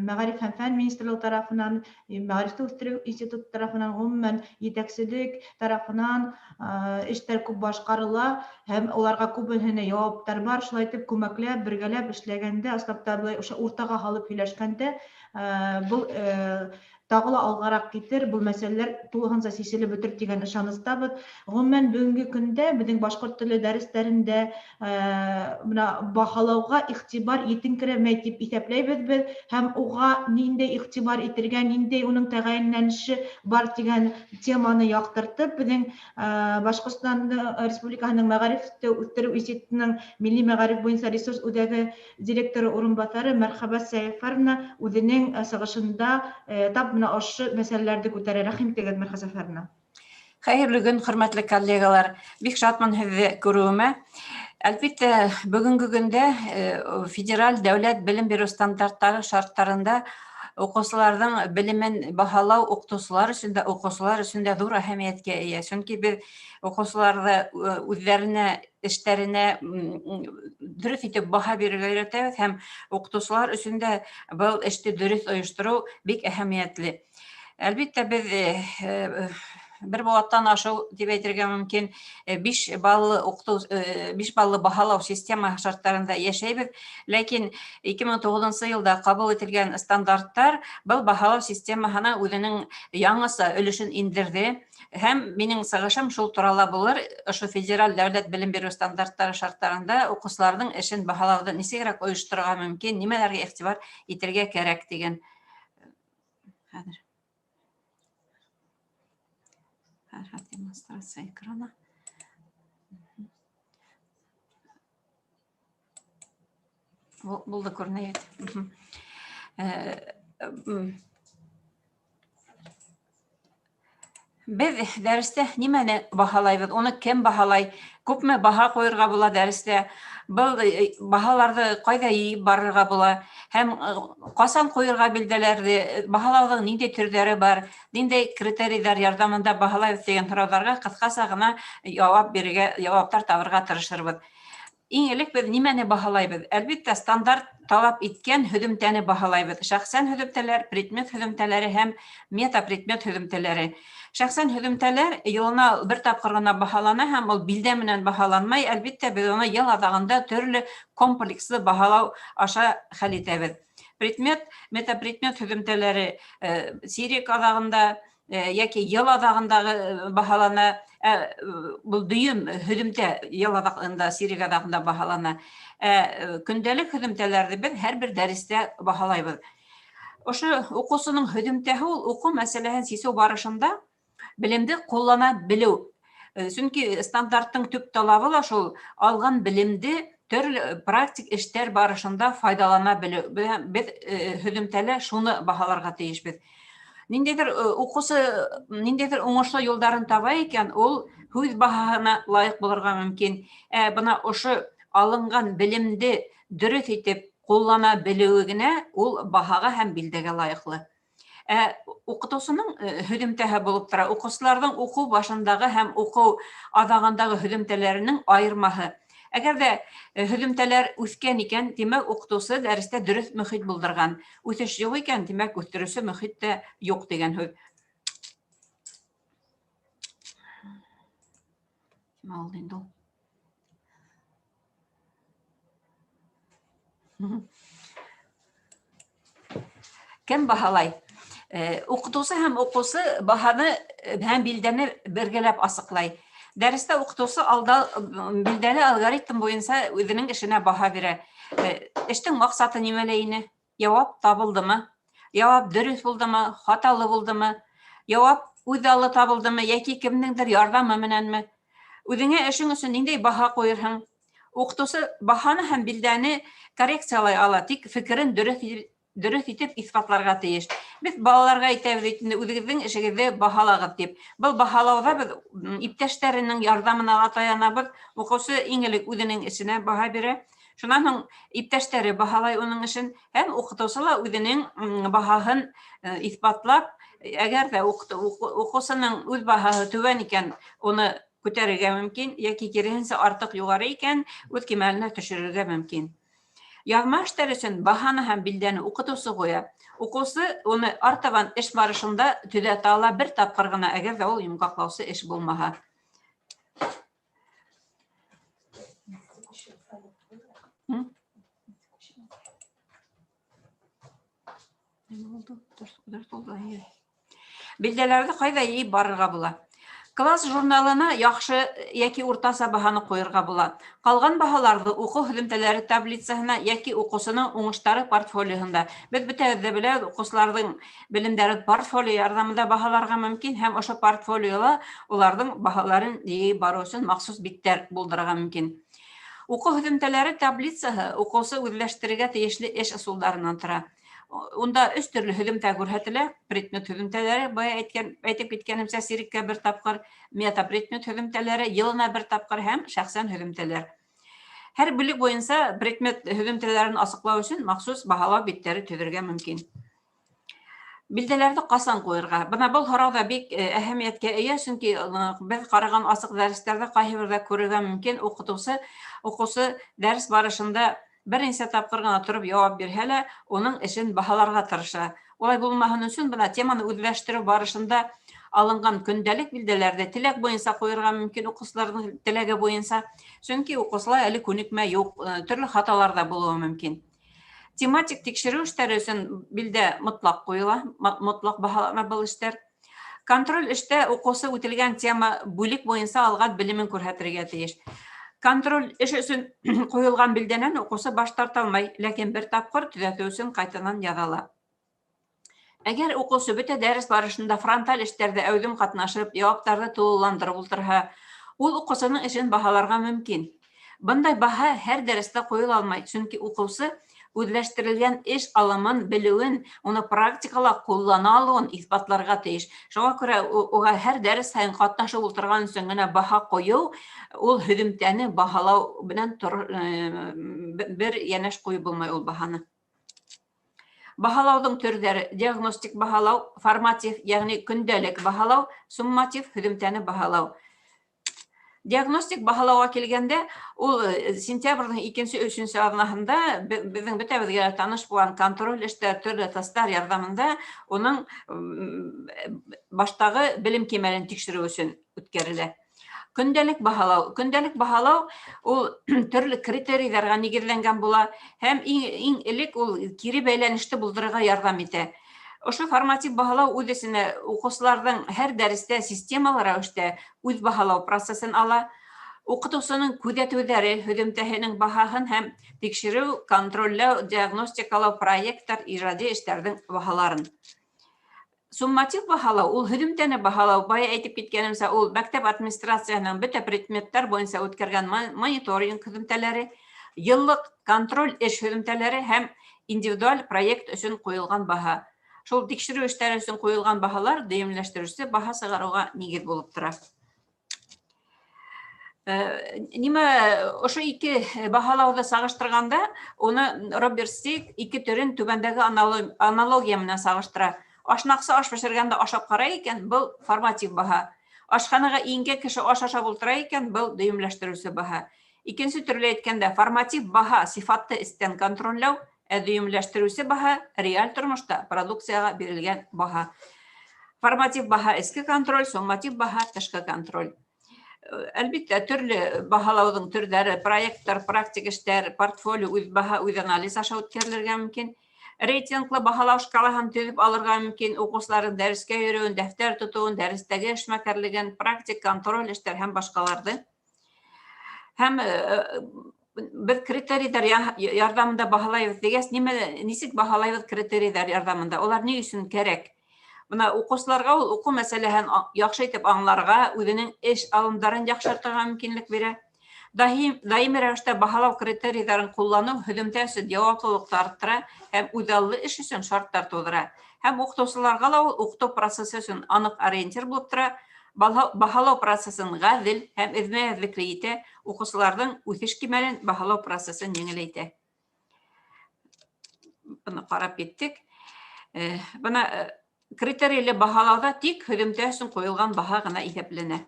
Мәғариф һәм фән министрлығы тарафынан, Мәғарифте үҫтереү институты тарафынан, ғөмүмән етәкселек тарафынан эштәр күп башҡарыла һәм уларға күбеһенә яуаптар бар. Шулай итеп күмәкләп, бергәләп эшләгәндә, ысынлап та былай ошо уртаға һалып һөйләшкәндә, был тағы ла алғараҡ китер, был мәсьәләләр тулыһынса сиселеп бөтөр тигән ышаныстабыҙ. Ғөмүмән, бөгөнгө көндә беҙҙең башҡорт теле дәрестәрендә бына баһалауға иғтибар етеңкерәмәй тип иҫәпләйбеҙ беҙ, һәм уға ниндәй иғтибар итергә, ниндәй уның тәғәйенләнеше бар тигән теманы яҡтыртып, беҙҙең Башҡортостан Республикаһының Мәғарифте үҫтереү институтының Милли мәғариф буйынса ресурс үҙәге директоры урынбаҫары Мәрхәбә Сәйфаровна үҙенең сығышында тап бына ошо мәсьәләләрҙе күтәрә. Рәхим итегеҙ, Мәрхәбә Сәфәровна. Хәйерле көн, хөрмәтле коллегалар. Бик шатмын һеҙҙе күреүемә. Әлбиттә, бөгөнгө көндә федераль дәүләт белем биреү стандарттары шарттарында уҡыусыларҙың белемен баһалау уҡытыусылар өсөн дә, уҡыусылар өсөн дә ҙур әһәмиәткә эйә. Сөнки беҙ уҡыусыларҙы үҙҙәренә, эштәренә дөрөҫ итеп баһа бирергә өйрәтәбеҙ һәм уҡытыусылар өсөн дә был эште дөрөҫ ойоштороу бик әһәмиәтле. Әлбиттә, беҙ бер быуаттан ашыу тип әйтергә мөмкин, 5 баллы уҡытыу, 5 баллы баһалау системаһы шарттарында йәшәйбеҙ. Ләкин ике мең туғыҙынсы йылда ҡабул ителгән стандарттар был баһалау системаһына үҙенең яңыса өлөшөн индерҙе. Һәм минең сығышым шул турала булыр. Ошо федераль дәүләт белем биреү стандарттары шарттарында уҡыусыларҙың эшен баһалауҙы нисегерәк ойошторорға мөмкин, нимәләргә иғтибар итергә кәрәк тигән. Хәҙер. Демонстрация экрана. Булды күренә. Беҙ дәрестә нимәне баһалайбыҙ, уны кем баһалай, күпме баһа ҡуйырға була дәрестә, был баһаларҙы ҡайҙа йыйып барырға була һәм ҡасан ҡуйырға билдәләрҙе, баһалауҙың ниндәй төрҙәре бар, ниндәй критерийҙар ярҙамында баһалайбыҙ тигән һорауҙарға ҡыҫҡаса ғына яуап бирергә, яуаптар табырға тырышырбыҙ. Иң элек беҙ нимәне баһалайбыҙ? Әлбиттә, стандарт талап иткән һөҙөмтәне баһалайбыҙ. Шәхсән һөҙөмтәләр, предмет һөҙөмтәләре һәм метапредмет һөҙөмтәләре. Шәхсән һөҙөмтәләр йылына бер тапҡыр ғына баһалана һәм ул билдә менән баһаланмай. Әлбиттә, беҙ уны йыл аҙағында төрлө комплекслы баһалау аша хәл итәбеҙ. Предмет, метапредмет һөҙөмтәләре сирек аҙағында йәки йыл аҙағындағы баһалана. Был дөйөм һөҙөмтә йыл аҙағында, сирек аҙағында баһалана. Көндәлек һөҙөмтәләрҙе беҙ һәр бер дәрестә баһалайбыҙ. Ошо уҡыусының һөҙөмтәһе ул уҡыу мәсьәләһен сисеү барышында белемде ҡуллана белеү. Сөнки стандарттың төп талабы ла шул алған белемде төрлө практик эштәр барышында файҙалана белеү. Беҙ һөҙөмтәлә шуны баһаларға тейешбеҙ. Ниндәйҙер уҡыусы ниндәйҙер уңышлы юлдарын таба икән, ул һүҙ баһаһына лайыҡ булырға мөмкин. Бына ошо алынған белемде дөрөҫ итеп ҡуллана белеүе генә ул баһаға һәм билдәгә лайыҡлы. Ә уҡытыусының һөҙөмтәһе булып тора уҡыусыларҙың уҡыу башындағы һәм уҡыу аҙағындағы һөҙөмтәләренең айырмаһы. Әгәр ҙә һөҙөмтәләр үҫкән икән, тимәк, уҡытыусы дәрестә дөрөҫ мөхит булдырған. Үҫеш юҡ икән, тимәк, үҫтереүсе мөхит тә юҡ тигән һүҙ. Нимә булды инде ул? Кем баһалай? Уҡытыусы һәм уҡыусы баһаны һәм билдәне бергәләп асыҡлай. Дәрестә уҡытыусы алда билдәле алгоритм буйынса үҙенең эшенә баһа бирә. Эштең маҡсаты нимәлә ине? Яуап табылдымы? Яуап дөрөҫ булдымы? Хаталы булдымы? Яуап үҙ аллы табылдымы йәки кемдеңдер ярҙамы менәнме? Үҙеңә эшең өсөн ниндәй баһа ҡуйырһың? Уҡытыусы баһаны һәм билдәне коррекциялай ала, тик фекерен дөрөҫ итеп иҫбатларға тейеш. Беҙ балаларға әйтәбеҙ бит инде, үҙегеҙҙең эшегеҙҙе баһалағыҙ тип. Был баһалауҙа беҙ иптәштәренең ярҙамына ла таянабыҙ. Уҡыусы иң элек үҙенең эшенә баһа бирә. Шунан һуң иптәштәре баһалай уның эшен һәм уҡытыусы ла үҙенең баһаһын иҫбатлап, әгәр ҙә уҡыусының үҙ баһаһы түбән икән, уны күтәрергә мөмкин, йәки киреһенсә артыҡ юғары икән, үҙ кимәленә төшөрөргә мөмкин. Яҙма эштәр өсөн баһаны һәм билдәне уҡытыусы ҡуя. Уҡыусы уны артабан эш барышында төҙәтә ала бер тапҡыр ғына, әгәр ҙә ул йомғаҡлаусы эш булмаһа. Билдәләрҙе ҡайҙа йыйып барырға була? Класс журналына яҡшы йәки уртаса баһаны ҡуйырға була. Ҡалған баһаларҙы уҡыу һөҙөмтәләре таблицаһына йәки уҡыусының уңыштары портфолиоһында. Беҙ бөтәбеҙ дә беләбеҙ, уҡыусыларҙың белемдәрен портфолио ярҙамында баһаларға мөмкин һәм ошо портфолиола уларҙың баһаларын йыйып барыу өсөн махсус биттәр булдырырға мөмкин. Уҡыу һөҙөмтәләре таблицаһы уҡыусы үҙләштерергә тейешле эш ысулдарынан тора. Унда өс төрлө һөҙөмтә күрһәтелә: предмет һөҙөмтәләре, бая әйтеп киткәнемсә, сиреккә бер тапҡыр, метапредмет һөҙөмтәләре йылына бер тапҡыр һәм шәхсән һөҙөмтәләр. Һәр бүлек буйынса предмет һөҙөмтәләрен асыҡлау өсөн махсус баһалау биттәре төҙөргә мөмкин. Билдәләрҙе ҡасан ҡуйырға? Бына был һорау ҙа бик әһәмиәткә эйә, сөнки беҙ ҡараған асыҡ дәрестәрҙә ҡайһы берҙә күрергә мөмкин, уҡыусы дәрес барышында бер нисә тапҡыр ғына тороп яуап бирһә лә, уның эшен баһаларға тырыша. Улай булмаһын өсөн бына теманы үҙләштереү барышында алынған көндәлек билдәләрҙе теләк буйынса ҡуйырға мөмкин, уҡыусыларҙың теләге буйынса, сөнки уҡыусылар әле күнекмә юҡ, төрлө хаталар ҙа булыуы мөмкин. Тематик тикшереү эштәре өсөн билдә мотлаҡ ҡуйыла, мотлаҡ баһалана был эштәр. Контроль эштә уҡыусы үтелгән тема бүлек буйынса алған белемен күрһәтергә тейеш. Контроль эш өсөн ҡуйылған билдәнән уҡыусы баш тарта алмай, ләкин бер тапҡыр төҙәтеү өсөн ҡайтанан яҙа ала. Әгәр уҡыусы бөтә дәрес барышында фронталь эштәрҙә әүҙем ҡатнашып, яуаптарҙы тулыландырып ултырһа, ул уҡыусының эшен баһаларға мөмкин. Бындай баһа һәр дәрестә ҡуйыла алмай, сөнки уҡыусы үҙләштерелгән эш алымын белеүен, уны практикала ҡуллана алыуын иҫбатларға тейеш. Шуға күрә уға һәр дәрес һайын ҡатнашып ултырған өсөн генә баһа ҡуйыу, ул һөҙөмтәне баһалау менән бер йәнәш ҡуйып булмай ул баһаны. Баһалауҙың төрҙәре: диагностик баһалау, форматив, йәғни көндәлек баһалау, сумматив, һөҙөмтәне баһалау. Диагностик баһалауға килгәндә, ул сентябрҙең икенсе, өсөнсө аҙнаһында беҙҙең бөтәбеҙгә лә таныш булған контроль эштәр, төрлө тесттар ярҙамында уның баштағы белем кимәлен тикшереү өсөн үткәрелә. Көндәлек баһалау. Көндәлек баһалау ул төрлө критерийҙарға нигеҙләнгән була һәм иң элек ул кире бәйләнеште булдырырға ярҙам итә. Ошо форматив баһалау үҙ эсенә уҡыусыларҙың һәр дәрестә системалы рәүештә үҙ баһалау процесын ала, уҡытыусының күҙәтеүҙәре, һөҙөмтәһенең баһаһын һәм тикшереү, контролләү, диагностикалау, проекттар, ижади эштәрҙең баһаларын. Сумматив баһалау ул һөҙөмтәне баһалау, бая әйтеп киткәнемсә, ул мәктәп администрацияһының бөтә предметтар буйынса үткәргән мониторинг һөҙөмтәләре, йыллыҡ контроль эш һөҙөмтәләре һәм индивидуаль проект өсөн ҡуйылған баһа. Шул тикшереү эштәре өсөн ҡуйылған баһалар дөйөмләштереүсе баһа сығарыуға нигеҙ булып тора. Нимә ошо ике баһалауҙы сағыштырғанда, уны Роберт Стик ике төрөн түбәндәге аналогия менән сағыштыра. Ашнаҡсы аш бешергәндә ашап ҡарай икән, был форматив баһа. Ашханаға ингән кеше аш ашап ултыра икән, был дөйөмләштереүсе баһа. Икенсе төрлө әйткәндә, форматив баһа сифатты эстән контролләү, ә дөйөмләштереүсе баһа реаль тормошта продукцияға бирелгән баһа. Форматив баһа эске контроль, сумматив баһа тышҡы контроль. Әлбиттә, төрлө баһалауҙың төрҙәре, проекттар, практик эштәр, портфолио, үҙ баһа, үҙ анализ аша үткәрелергә мөмкин. Рейтинглы баһалау шкалаһын төҙөп алырға мөмкин, уҡыусыларҙың дәрескә йөрөүен, дәфтәр тотоуын, дәрестәге эшмәкәрлеген, практик контроль эштәр һәм башҡаларҙы. Һәм беҙ критерийҙар ярҙамында баһалайбыҙ тигәс, нимә, нисек баһалайбыҙ критерийҙар ярҙамында? Улар ни өсөн кәрәк? Бына уҡыусыларға ул уҡыу мәсьәләһен яҡшы итеп аңларға, үҙенең эш алымдарын яҡшыртырға мөмкинлек бирә. Даими рәүештә баһалау критерийҙарын ҡулланыу һөҙөмтә өсөн яуаплылыҡты арттыра һәм үҙаллы эш өсөн шарттар тыуҙыра. Һәм уҡытыусыларға ла ул уҡытыу процессы өсөн аныҡ ориентир булып тора. Баһалау процессын ғәҙел һәм эҙмә-эҙлекле итә, уҡыусыларҙың үҫеш кимәлен баһалау процессын еңеләйтә. Быны ҡарап киттек. Бына критерийлы баһалауҙа тик һөҙөмтә өсөн ҡуйылған баһа ғына иҫәпләнә.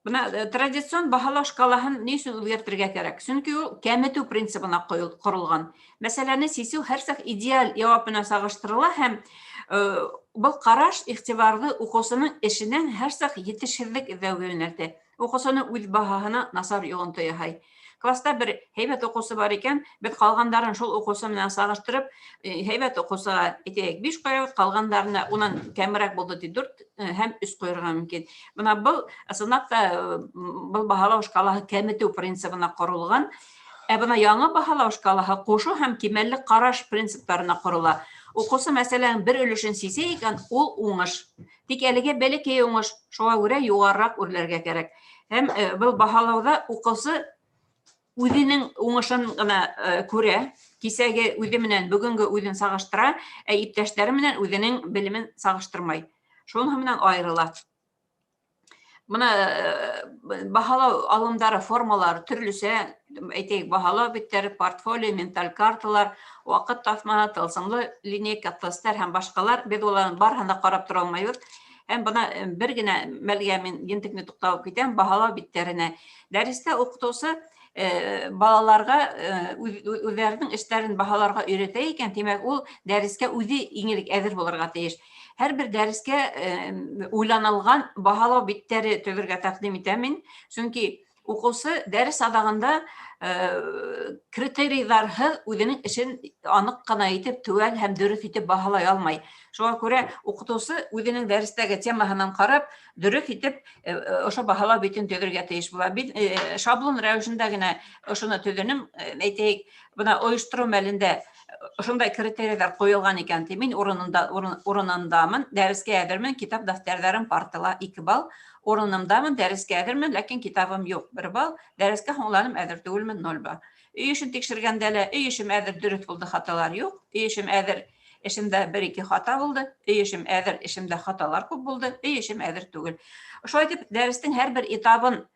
Бына традицион баһалау шкалаһын ни өсөн үҙгәртергә кәрәк? Сөнки ул кәметеү принцибына ҡоролған. Мәсьәләне сисеү һәр саҡ идеаль яуап менән сағыштырыла һәм был ҡараш иғтибарҙы уҡыусының эшенән һәр саҡ етешһеҙлек эҙләүгә йүнәлтә. Уҡыусының үҙ баһаһына насар йоғонто яһай. Класста бер һәйбәт уҡыусы бар икән, беҙ ҡалғандарын шул уҡыусы менән сағыштырып, һәйбәт уҡыусыға әйтәйек 5 ҡуябыҙ, ҡалғандарына унан кәмерәк булды тип 4 һәм 3 ҡуйырға мөмкин. Бына был ысынлап та был баһалау шкалаһы кәметеү принцибына ҡоролған. Ә бына яңы баһалау шкалаһы ҡушыу һәм кимәлле ҡараш принциптарына ҡорола. Уҡыусы мәсьәләнең бер өлөшөн сисә икән, ул уңыш. Тик әлегә бәләкәй уңыш, шуға күрә юғарыраҡ үрләргә кәрәк. Һәм был баһалауҙа уҡыусы үҙенең уңышын ғына күрә, кисәге үҙе менән бөгөнгө үҙен сағыштыра, ә иптәштәре менән үҙенең белемен сағыштырмай. Шуның менән айырыла. Бына баһалау алымдары, формалары төрлөсә, әйтәйек, баһалау биттәре, портфолио, менталь карталар, ваҡыт таҫмаһы, тылсымлы линейка, тесттар һәм башҡалар. Беҙ уларҙың барыһын да ҡарап тора алмайбыҙ. Һәм бына бер генә мәлгә мин ентекне туҡталып китәм баһалау биттәренә. Дәрестә уҡытыусы балаларға үҙҙәренең эштәрен баһаларға өйрәтә икән, тимәк, ул дәрескә үҙе иң элек әҙер булырға тейеш. Һәр бер дәрескә уйланылған баһалау биттәре төҙөргә тәҡдим итәм мин, сөнки уҡыусы дәрес аҙағында критерийҙарһыҙ үҙенең эшен аныҡ ҡына итеп, теүәл һәм дөрөҫ итеп баһалай алмай. Шуға күрә уҡытыусы үҙенең дәрестәге темаһынан ҡарап, дөрөҫ итеп ошо баһалау битен төҙөргә тейеш була. Мин шаблон рәүешендә генә ошоно төҙөнөм, әйтәйек, бына ойоштороу мәлендә ошондай критерийҙар ҡуйылған икән, ти, мин урынындамын, дәрескә әҙермен, китап дәфтәрҙәрем партала 2 балл, урынымдамын, дәрескә әҙермен, ләкин китабым юҡ, 1 балл, дәрескә һуңланым, әҙер түгелмен, 0 балл. Өй эшен тикшергәндә лә, өй эшем әҙер, дөрөҫ булды, хаталар юҡ, өй эшем әҙер, эшемдә 1-2 хата булды, өй эшем әҙер, эшемдә хаталар күп булды, өй эшем әҙер түгел. Ошолай итеп, дәрестең һәр бер этабын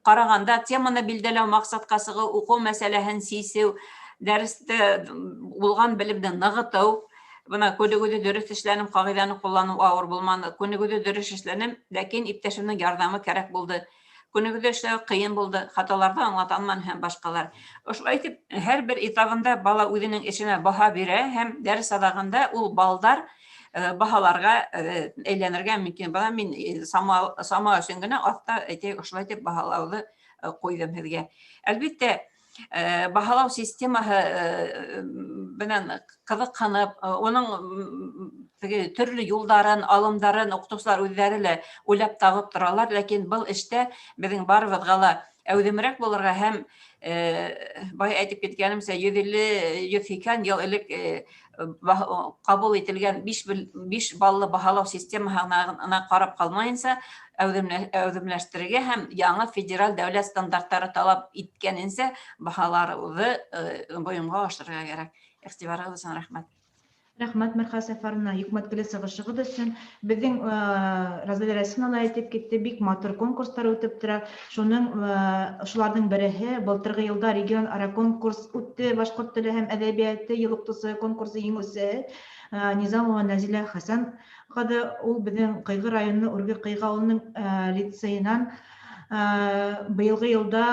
ҡарағанда, теманы билдәләү, маҡсатҡа сығыу, уҡыу мәсьәләһен сисеү, дәрестә булған белемде нығытыу, бына күнегеүҙе дөрөҫ эшләнем, ҡағиҙәне ҡулланыу ауыр булманы, күнегеүҙе дөрөҫ эшләнем, ләкин иптәшемдең ярҙамы кәрәк булды, күнегеүҙе эшләү ҡыйын булды, хаталарҙы аңлата алманым һәм башҡалар. Ошолай итеп, һәр бер этабында бала үҙенең эшенә баһа бирә һәм дәрес аҙағында ул балдар баһаларға әйләнергә мөмкин. Бына мин сама өсөн генә аҫта әйтәйек, ошолай итеп баһалауҙы ҡуйҙым һеҙгә. Әлбиттә, баһалау системаһы менән ҡыҙыҡһынып, уның теге төрлө юлдарын, алымдарын уҡытыусылар үҙҙәре лә уйлап табып торалар, ләкин был эштә беҙҙең барыбыҙға ла әүҙемерәк булырға һәм бай әйтеп киткәнемсә, йөҙ илле, йөҙ һикһән йыл элек ҡабул ителгән 5 баллы баһалау системаһына ҡарап ҡалмайынса, әүҙемләштерергә һәм яңы федераль дәүләт стандарттары талап иткәненсә баһаларҙы бойомға ашырырға кәрәк. Иғтибарығыҙ өсөн рәхмәт. Рәхмәт, Мәрхәт Сәфәровна, йөкмәткеле сығышығыҙ өсөн. Беҙҙең Розалия Рәсимовна ла әйтеп китте, бик матур конкурстар үтеп тора. Шуның шуларҙың береһе былтырғы йылда регион ара конкурс үтте, башҡорт теле һәм әҙәбиәте йыл уҡытыусы конкурсы еңеүсеһе Низамова Нәзилә Хәсән ҡыҙы, ул беҙҙең Ҡыйғы районы Үрге Ҡыйғы ауылының лицейынан быйылғы йылда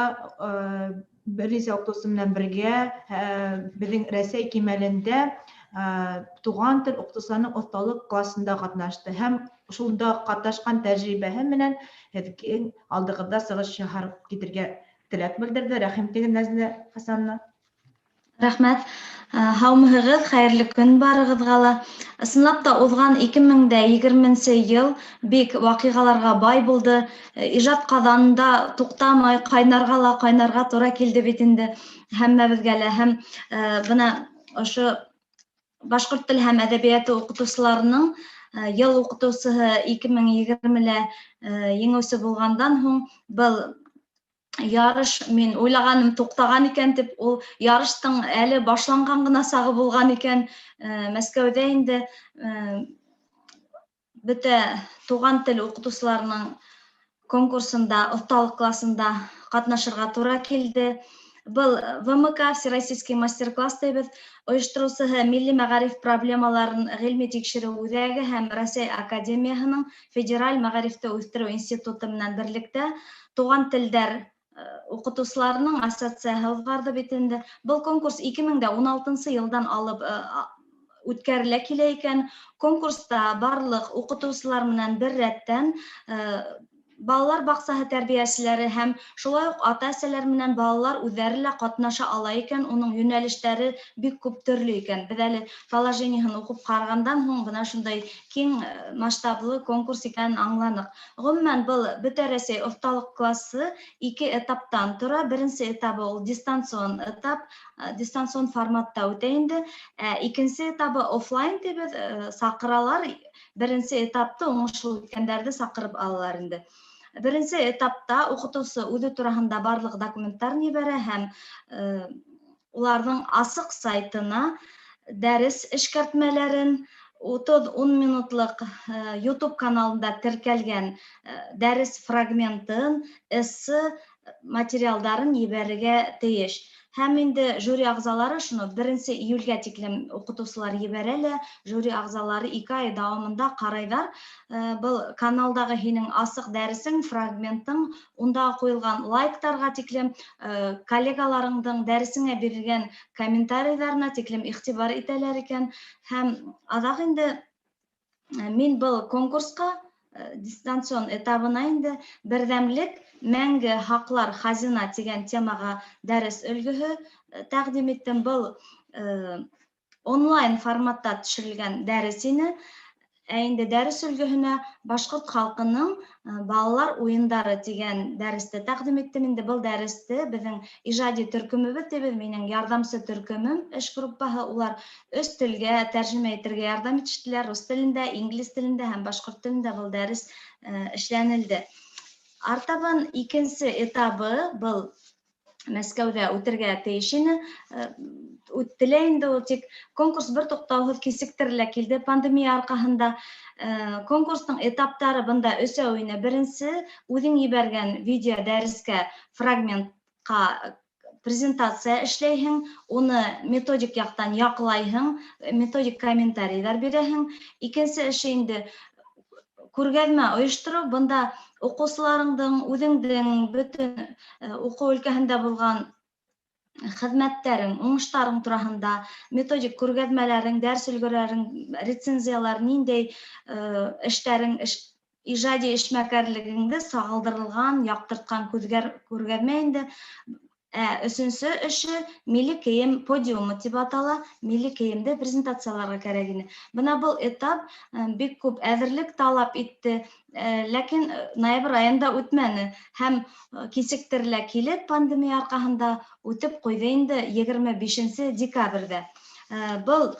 бер нисә уҡытыусы менән бергә беҙҙең Рәсәй кимәлендә туған тел уҡытыусыларының оҫталыҡ класында ҡатнашты һәм шунда ҡатнашҡан тәжрибәһе менән һеҙҙең алдығыҙҙа сығыш яһап китергә теләк белдерҙе. Рәхим итегеҙ, Нәзилә Хәсәновна. Рәхмәт. Һаумыһығыҙ, хәйерле көн барығыҙға ла. Ысынлап та уҙған 2020 йыл бик ваҡиғаларға бай булды. Ижад ҡаҙанында туҡтамай ҡайнарға ла ҡайнарға тура килде бит инде һәммәбеҙгә лә. Һәм бына ошо башҡорт теле һәм әҙәбиәте уҡытыусыларының йыл уҡытыусыһы 2020-лә еңеүсе булғандан һуң был ярыш, мин уйлағаным туҡтаған икән тип, ул ярыштың әле башланған ғына сағы булған икән. Мәскәүҙә инде бөтә туған тел уҡытыусыларының конкурсында, оҫталыҡ класында ҡатнашырға тура килде. Был ВМК Всероссийский мастер-класс тибеҙ, ойоштороусыһы Милли мәғариф проблемаларын ғилми тикшереү үҙәге һәм Рәсәй Академияһының Федераль мәғарифте үҫтереү институты менән берлектә туған телдәр уҡытыусыларының ассоциацияһы уҙғарҙы бит инде. Был конкурс 2016 йылдан алып үткәрелә килә икән. Конкурста барлыҡ уҡытыусылар менән бер рәттән балалар баҡсаһы тәрбиәселәре һәм шулай уҡ ата-әсәләр менән балалар үҙҙәре лә ҡатнаша ала икән. Уның йүнәлештәре бик күп төрлө икән. Беҙ әле положениеһын уҡып ҡарағандан һуң бына шундай киң масштаблы конкурс икәнен аңланыҡ. Ғөмүмән, был Бөтә Рәсәй оҫталыҡ классы ике этаптан тора. Беренсе этабы ул дистанцион этап, дистанцион форматта үтә инде. Ә икенсе этабы офлайн тибеҙ, саҡыралар. Беренсе этапты уңышлы үткәндәрҙе саҡырып алалар инде. Беренсе этапта уҡытыусы үҙе тураһында барлыҡ документтарын ебәрә һәм уларҙың асыҡ сайтына дәрес эшкәртмәләрен, 30-10 минутлыҡ YouTube каналында теркәлгән дәрес фрагментын, эссе материалдарын ебәрергә тейеш. Һәм инде жюри ағзалары шуны 1 июлгә тиклем уҡытыусылар ебәрә лә, жюри ағзалары 2 ай дауамында ҡарайҙар. Был каналдағы һинең асыҡ дәресең, фрагментың, унда ҡуйылған лайктарға тиклем, коллегаларыңдың дәресеңә бирелгән комментарийҙарына тиклем иғтибар итәләр икән. Һәм аҙаҡ инде мин был конкурсҡа дистанцион этабына инде берҙәмлек мәңге һаҡлар хазина тигән темаға дәрес өлгөһө тәҡдим иттем. Был онлайн форматта төшөрөлгән дәрес ине. Ә инде дәрес өлгөһөнә башҡорт халҡының балалар уйындары тигән дәресте тәҡдим иттем. Инде был дәресте беҙҙең ижади төркөмөбөҙ тибеҙ, минең ярҙамсы төркөмөм, эш группаһы, улар өс телгә тәржемә итергә ярҙам итештеләр. Рус телендә, инглиз телендә һәм башҡорт телендә был дәрес эшләнелде. Артабан икенсе этабы был Мәскәүҙә үтергә тейеш ине. Үтте лә инде ул, тик конкурс бер туҡтауһыҙ кисектерелә килде пандемия арҡаһында. Конкурстың этаптары бында өсәү ине. Беренсе, үҙең ебәргән видео дәрескә фрагментҡа презентация эшләйһең, уны методик яҡтан яҡлайһың, методик комментарийҙар бирәһең. Икенсе эше инде күргәҙмә ойоштороу. Бында уҡыусыларыңдың, үҙеңдең бөтөн уҡыу өлкәһендә булған хеҙмәттәрең, уңыштарың тураһында методик күргәҙмәләрең, дәрес өлгөләрең, рецензиялар, ниндәй эштәрең, ижади эшмәкәрлегеңде сағылдырылған, яҡтыртҡан күргәҙмә инде. Ә өсөнсө эше милли кейем подиумы тип атала, милли кейемде презентацияларға кәрәк ине. Бына был этап бик күп әҙерлек талап итте, ләкин ноябрь айында үтмәне һәм кисектерелә килеп пандемия арҡаһында үтеп ҡуйҙы инде 25 декабрҙә. Был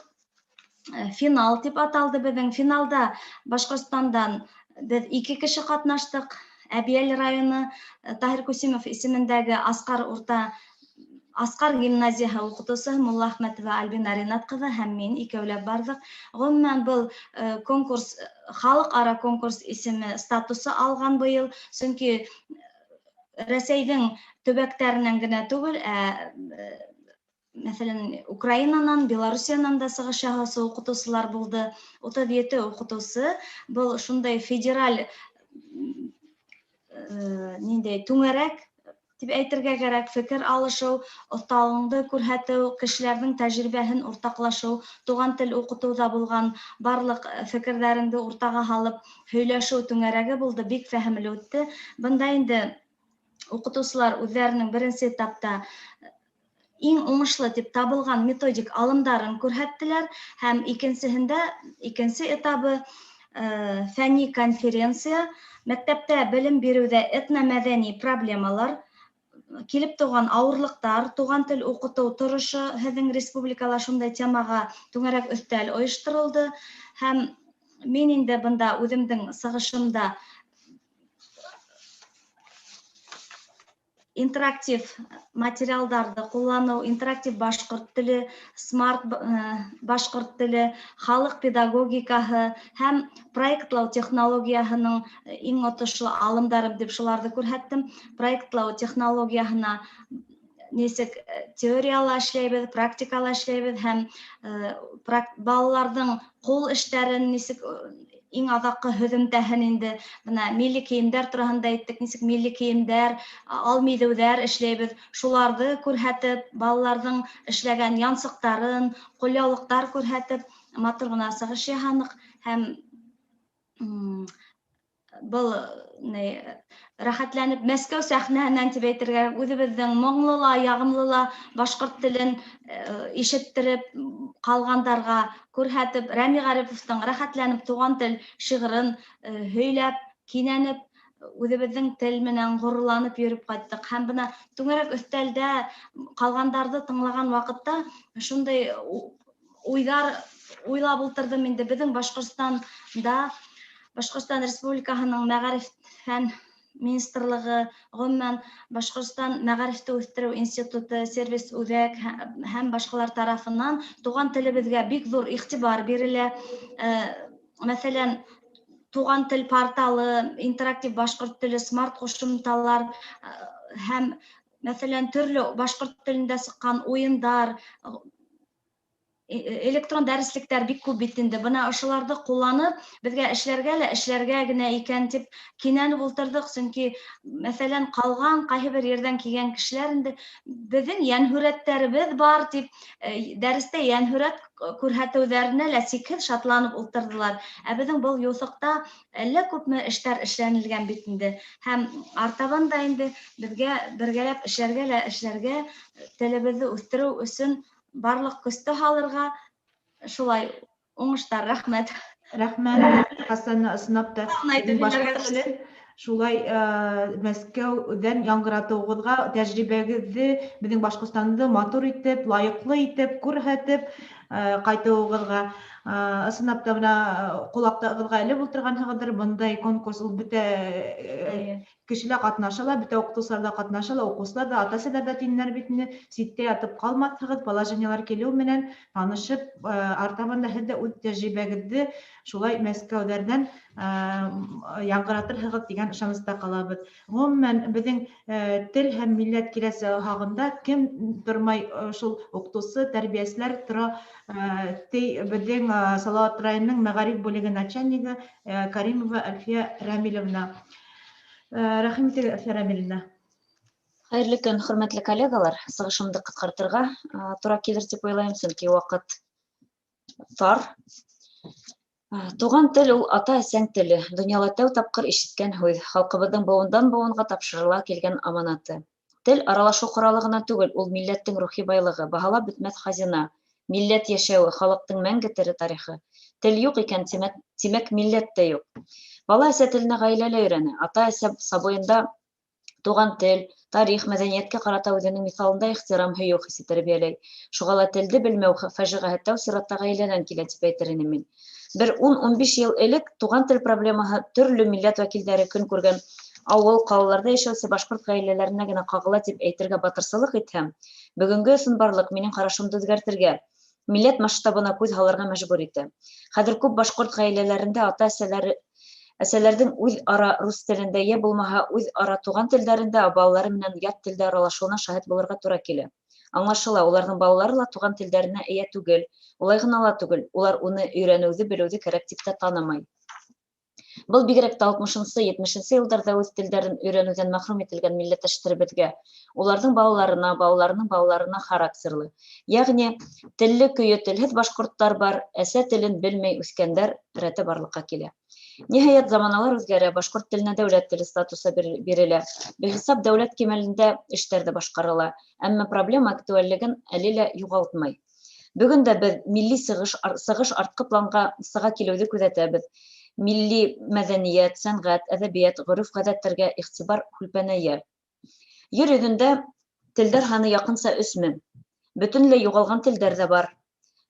финал тип аталды беҙҙең. Финалда Башҡортостандан беҙ 2 кеше ҡатнаштыҡ. Әбйәлил районы Таһир Кусимов исемендәге Асҡар урта Асҡар гимназияһы уҡытыусыһы Муллахмәтова Альбина Ринат ҡыҙы һәм мин икәүләп барҙыҡ. Ғөмүмән, был конкурс халыҡ-ара конкурс исеме статусы алған быйыл, сөнки Рәсәйҙең төбәктәренән генә түгел, ә мәҫәлән, Украинанан, Белоруссиянан да сығыш яһаусы уҡытыусылар булды. 37 уҡытыусы. Был шундай федераль ниндәй түңәрәк тип әйтергә кәрәк, фекер алышыу, оҫталығыңды күрһәтеү, кешеләрҙең тәжрибәһен уртаҡлашыу, туған тел уҡытыуҙа булған барлыҡ фекерҙәреңде уртаға һалып һөйләшеү түңәрәге булды, бик фәһемле үтте. Бында инде уҡытыусылар үҙҙәренең беренсе этапта иң уңышлы тип табылған методик алымдарын күрһәттеләр һәм икенсеһендә, икенсе этабы фәнни конференция, мәктәптә белем биреүҙә этномәҙәни проблемалар, килеп тыуған ауырлыҡтар, туған тел уҡытыу торошо һеҙҙең республикала шундай темаға түңәрәк өҫтәл ойошторолдо һәм мин инде бында үҙемдең сығышымда интерактив материалдарҙы ҡулланыу, интерактив башҡорт теле, смарт башҡорт теле, халыҡ педагогикаһы һәм проектлау технологияһының иң отошло алымдары тип шуларҙы күрһәттем. Проектлау технологияһына нисек теорияла эшләйбеҙ, практикала эшләйбеҙ һәм балаларҙың ҡул эштәрен нисек иң аҙаҡҡы һөҙөмтәһен инде бына милли кейемдәр тураһында әйттек, нисек милли кейемдәр, алмиҙеүҙәр эшләйбеҙ, шуларҙы күрһәтеп, балаларҙың эшләгән янсыҡтарын, ҡулъяулыҡтар күрһәтеп, матур ғына сығыш яһаныҡ һәм был рәхәтләнеп Мәскәү сәхнәһенән тип әйтергә, үҙебеҙҙең моңло ла, яғымлы ла башҡорт телен ишеттереп, ҡалғандарға күрһәтеп, Рәми Ғариповтың рәхәтләнеп туған тел шиғырын һөйләп, кинәнеп, үҙебеҙҙең тел менән ғорурланып йөрөп ҡайттыҡ. Һәм бына түңәрәк өҫтәлдә ҡалғандарҙы тыңлаған ваҡытта шундай уйҙар уйлап ултырҙым инде. Беҙҙең Башҡортостанда, Башҡортостан Республикаһының Мәғариф фән министрлығы, ғөмүмән Башҡортостан Мәғарифте үҫтереү институты, сервис үҙәк һәм башҡалар тарафынан туған телебеҙгә бик ҙур иғтибар бирелә. Мәҫәлән, туған тел порталы, интерактив башҡорт теле, смарт ҡушымталар һәм мәҫәлән, төрлө башҡорт телендә сыҡҡан уйындар, электрон дәреслектәр бик күп бит инде. Бына ошоларҙы ҡулланып, беҙгә эшләргә лә эшләргә генә икән тип кинәнеп ултырҙыҡ, сөнки мәҫәлән, ҡалған ҡайһы бер ерҙән килгән кешеләр инде беҙҙең йәнһүрәттәребеҙ бар тип дәрестә йәнһүрәт күрһәтеүҙәренә лә сикһеҙ шатланып ултырҙылар. Ә беҙҙең был юҫыҡта әллә күпме эштәр эшләнелгән бит инде. Һәм артабан да инде беҙгә бергәләп эшләргә лә эшләргә, телебеҙҙе үҫтереү өсөн барлыҡ көстө һалырға, шулай уңыштар, рәхмәт. Рәхмәт, Хасан, ысынлап та башҡорт телен шулай Мәскәүҙән яңғыратыуығыҙға, тәжрибәгеҙҙе беҙҙең Башҡортостанды матур итеп, лайыҡлы итеп күрһәтеп ҡайтыуығыҙға. Ысынлап та бына ҡолаҡтағыҙға элеп ултырғанһығыҙҙыр, бындай конкурс ул бөтә кешеләр ҡатнаша ла, бөтә уҡытыусылар ҙа ҡатнаша ла, уҡыусылар ҙа, ата-әсәләр ҙә тинеләр бит инде, ситтә ятып ҡалмаҫһығыҙ, положениелар килеү менән танышып, артабан да һеҙ ҙә үҙ тәжрибәгеҙҙе шулай Мәскәүҙәрҙән яңғыратырһығыҙ тигән ышаныста ҡалабыҙ. Ғөмүмән, беҙҙең тел һәм милләт киләсе һағында кем тормай, шул уҡытыусы, тәрбиәселәр тора, ти беҙҙең Салауат районының мәғариф бүлеге начальнигы Каримова Әлфиә Рәмилевна. Рәхим итегеҙ, Әлфиә Рәмилевна. Хәйерле көн, хөрмәтле коллегалар. Сығышымды ҡыҫҡартырға тура килер тип уйлайым, сөнки ваҡыт тар. Туған тел ул ата-әсәң теле, донъяла тәү тапҡыр ишеткән һүҙ, халҡыбыҙҙың быуындан быуынға тапшырыла килгән аманаты. Тел аралашыу ҡоралы ғына түгел, ул милләттең рухи байлығы, баһалап бөтмәҫ хазина, милләт йәшәүе, халыҡтың мәңге тере тарихы. Тел юҡ икән, тимәк милләт тә юҡ. Бала әсә теленә ғаиләлә өйрәнә. Ата-әсә сабыйында туған тел, тарих, мәҙәниәткә ҡарата үҙенең миҫалында ихтирам, һөйөү хисе тәрбиәләй. Шуға ла телде белмәү фажиғәһе тәү сиратта ғаиләнән килә тип әйтер инем мин. Бер ун-ун биш йыл элек туған тел проблемаһы төрлө милләт вәкилдәре көн күргән Ауыл, ҡалаларҙа йәшәүсе башҡорт ғаиләләренә генә ҡағыла тип әйтергә батырсылыҡ итһәм, бөгөнгө ысынбарлыҡ минең ҡарашымды үҙгәртергә, милләт масштабына күҙ һалырға мәжбүр итә. Хәҙер күп башҡорт ғаиләләрендә ата-әсәләре әсәләрҙең үҙ-ара рус телендә, йә булмаһа үҙ-ара туған телдәрендә, ә балалары менән ят телдә аралашыуына шаһит булырға тура килә. Аңлашыла, уларҙың балалары ла туған телдәренә эйә түгел, улай ғына ла түгел, улар уны өйрәнеүҙе, белеүҙе кәрәк тип тә танымай. Был бигерәк тә 60-нсы, 70-нсе йылдарҙа үҙ телдәрен өйрәнеүҙән мәхрүм ителгән милләттәштәребеҙгә, уларҙың балаларына, балаларының балаларына характерлы. Йәғни телле көйө телһеҙ башҡорттар бар, әсә телен белмәй үҫкәндәр рәте барлыҡҡа килә. Ниһайәт, заманалар үҙгәрә, башҡорт теленә дәүләт теле статусы бирелә. Бихисап дәүләт кимәлендә эштәр ҙә башҡарыла, әммә проблема актуальлеген әле лә юғалтмай. Бөгөн дә беҙ милли сығыш артҡы планға сыға килеүҙе күҙәтәбеҙ. Милли мәҙәниәт, сәнғәт, әҙәбиәт, ғөрөф-ғәҙәттәргә иғтибар һүлпәнәйә. Ер йөҙөндә телдәр һаны яҡынса 3000. Бөтөнләй юғалған телдәр ҙә бар.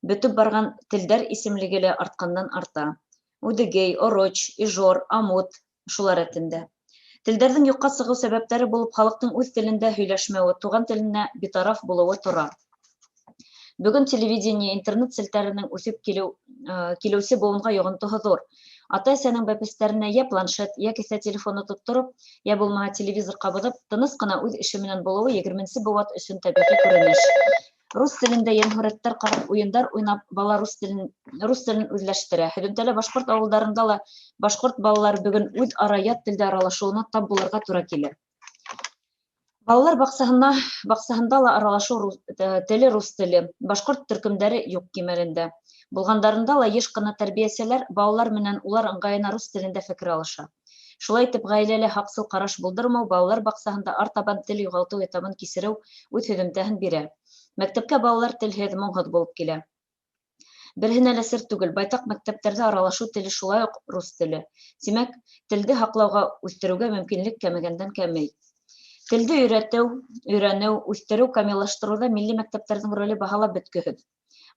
Бөтөп барған телдәр исемлеге лә артҡандан арта. Удегей, ороч, ижор, амут шулар рәтендә. Телдәрҙең юҡҡа сығыу сәбәптәре булып халыҡтың үҙ телендә һөйләшмәүе, туған теленә битараф булыуы тора. Бөгөн телевидение, интернет селтәренең үҫеп килеүсе быуынға йоғонтоһо ҙур. Ата-әсәнең бәпестәренә йә планшет, йә кеҫә телефоны тоттороп, йә булмаһа телевизор ҡабыҙып, тыныс ҡына үҙ эше менән булыуы 20-нсе быуат өсөн тәбиғи күренеш. Рус телендә йәнһүрәттәр ҡарап, уйындар уйнап, бала рус телен үҙләштерә. Һөҙөмтәлә башҡорт ауылдарында ла башҡорт балалары бөгөн үҙ-ара ят телдә аралашыуына тап булырға тура килә. Балалар баҡсаһында ла аралашыу теле рус теле, башҡорт төркөмдәре юҡ кимәлендә. Булғандарында ла йыш ҡына тәрбиәселәр балалар менән улар ыңғайына рус телендә фекер алыша. Шулай итеп, ғаиләлә һаҡсыл ҡараш булдырмау, балалар баҡсаһында артабан тел юғалтыу этабын кисереү үҙ һөҙөмтәһен бирә. Мәктәпкә балалар телһеҙ, моңһоҙ булып килә. Береһенә лә сер түгел, байтаҡ мәктәптәрҙә аралашыу теле шулай уҡ рус теле. Тимәк, телде һаҡлауға, үҫтереүгә мөмкинлек кәмегәндән кәмей. Телде өйрәтеү, өйрәнеү, үҫтереү, камиллаштырыуҙа милли мәктәптәрҙең роле баһалап бөткөһөҙ.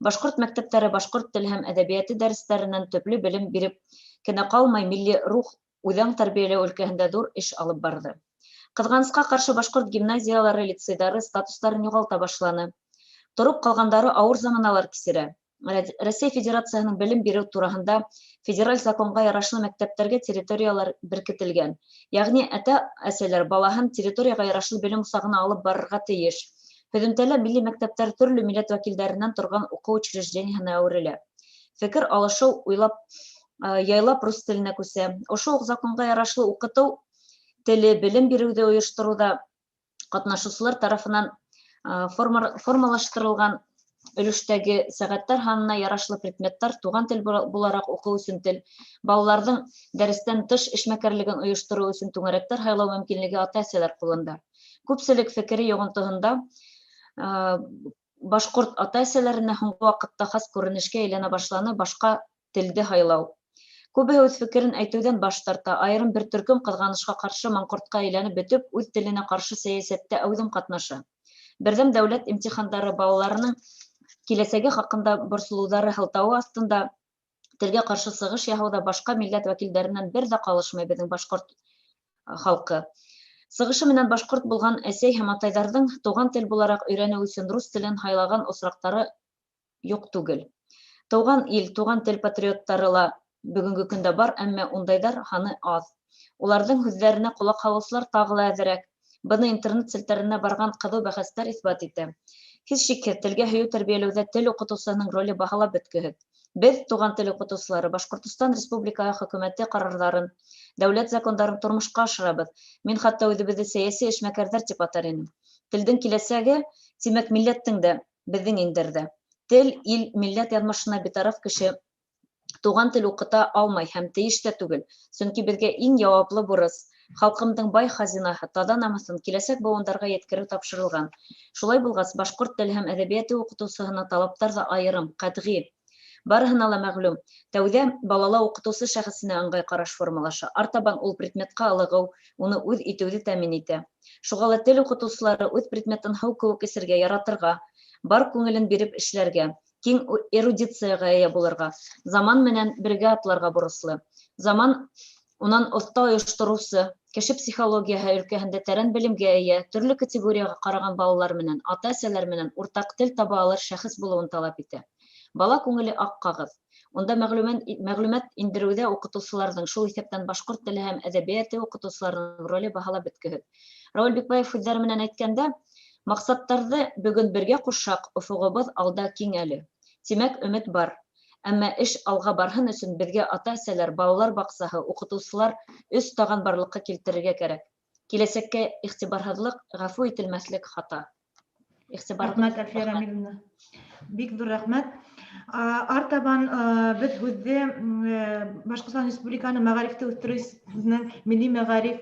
Башҡорт мәктәптәре башҡорт теле һәм әҙәбиәте дәрестәренән төплө белем биреп кенә ҡалмай, милли рух, үҙаң тәрбиәләү өлкәһендә ҙур эш алып барҙы. Ҡыҙғанысҡа ҡаршы, башҡорт гимназиялары, лицейҙары статустарын юғалта башланы. Тороп ҡалғандары ауыр заманалар кисерә. Рәсәй Федерацияһының белем биреү тураһында федераль законға ярашлы мәктәптәргә территориялар беркетелгән. Йәғни ата-әсәләр балаһын территорияға ярашлы белем усағына алып барырға тейеш. Һөҙөмтәлә милли мәктәптәр төрлө милләт вәкилдәренән торған уҡыу учреждениеһына әүерелә. Фекер алышыу уйлап, яйлап рус теленә күсә. Ошо уҡ законға ярашлы уҡытыу теле белем биреүҙе ойоштороуҙа ҡатнашыусылар тарафынан формалаштырылған өлөштәге сәғәттәр һанына ярашлы предметтар туған тел булараҡ уҡыу өсөн тел, балаларҙың дәрестән тыш эшмәкәрлеген ойоштороу өсөн түңәрәктәр һайлау мөмкинлеге ата-әсәләр ҡулында. Күпселек фекере йоғонтоһонда башҡорт ата-әсәләренә һуңғы ваҡытта хас күренешкә әйләнә башланы башҡа телде һайлау. Күбеһе үҙ фекерен әйтеүҙән баш тарта, айырым бер төркөм ҡыҙғанышҡа ҡаршы маңҡортҡа әйләнеп бөтөп, үҙ теленә ҡаршы сәйәсәттә әүҙем ҡатнаша. Берҙәм дәүләт имтихандары балаларының киләсәге хаҡында борсолоуҙары һылтауы аҫтында телгә ҡаршы сығыш яһауҙа башҡа милләт вәкилдәренән бер ҙә ҡалышмай беҙҙең башҡорт халҡы. Сығышы менән башҡорт булған әсәй һәм атайҙарҙың туған тел булараҡ өйрәнеү өсөн рус телен һайлаған осраҡтары юҡ түгел. Тыуған ил, туған тел патриоттары ла бөгөнгө көндә бар, әммә ундайҙар һаны аҙ. Уларҙың һүҙҙәренә ҡолаҡ һалыусылар тағы ла әҙерәк. Быны интернет селтәренә барған ҡыҙыу бәхәстәр иҫбат итә. Һис шикһеҙ, телгә һөйөү тәрбиәләүҙә тел уҡытыусыһының роле баһалап бөткөһөҙ. Беҙ, туған тел уҡытыусылары, Башҡортостан Республикаһы хөкүмәте ҡарарҙарын, дәүләт закондарын тормошҡа ашырабыҙ. Мин хатта үҙебеҙҙе сәйәси эшмәкәрҙәр тип атар инем. Телдең киләсәге, тимәк, милләттең дә, беҙҙең иңдәрҙә. Тел, ил, милләт яҙмышына битараф кеше туған тел уҡыта алмай һәм тейеш тә түгел. Сөнки беҙгә иң яуаплы бурыс халҡымдың бай хазинаһы, таҙа намыҫын киләсәк быуындарға еткереү тапшырылған. Шулай булғас, башҡорт теле һәм әҙәбиәте уҡытыусыһына талаптар ҙа айырым, ҡәтғи. Барыһына ла мәғлүм, тәүҙә балала уҡытыусы шәхесенә ыңғай ҡараш формалаша, артабан ул предметҡа ылығыу, уны үҙ итеүҙе тәьмин итә. Шуға ла тел уҡытыусылары үҙ предметын һыу кеүек эсергә, яратырға, бар күңелен биреп эшләргә, киң эрудицияға эйә булырға, заман менән бергә атларға бурыслы. Заман Унан оҫта ойоштороусы, кеше психологияһы өлкәһендә тәрән белемгә эйә, төрлө категорияға ҡараған балалар менән, ата-әсәләр менән уртаҡ тел таба алыр шәхес булыуын талап итә. Бала күңеле аҡ ҡағыҙ. Унда мәғлүмәт индереүҙә уҡытыусыларҙың, шул иҫәптән башҡорт теле һәм әҙәбиәте уҡытыусыларының роле баһалап бөткөһөҙ. Рауил Бикбаев һүҙҙәре менән әйткәндә, маҡсаттарҙы бөгөн бергә ҡушһаҡ, офоғобоҙ алда киң әле. Тимәк, өмөт бар. Әммә эш алға барһын өсөн беҙгә ата-әсәләр, балалар баҡсаһы, уҡытыусылар өс таған барлыҡҡа килтерергә кәрәк. Киләсәккә иғтибарһыҙлыҡ ғәфү ителмәҫлек хата. Рәхмәт, Әлфиә Рамилевна. Бик ҙур рәхмәт. Артабан беҙ һүҙҙе Башҡортостан Республикаһының мәғарифте үҫтереү институтының милли мәғариф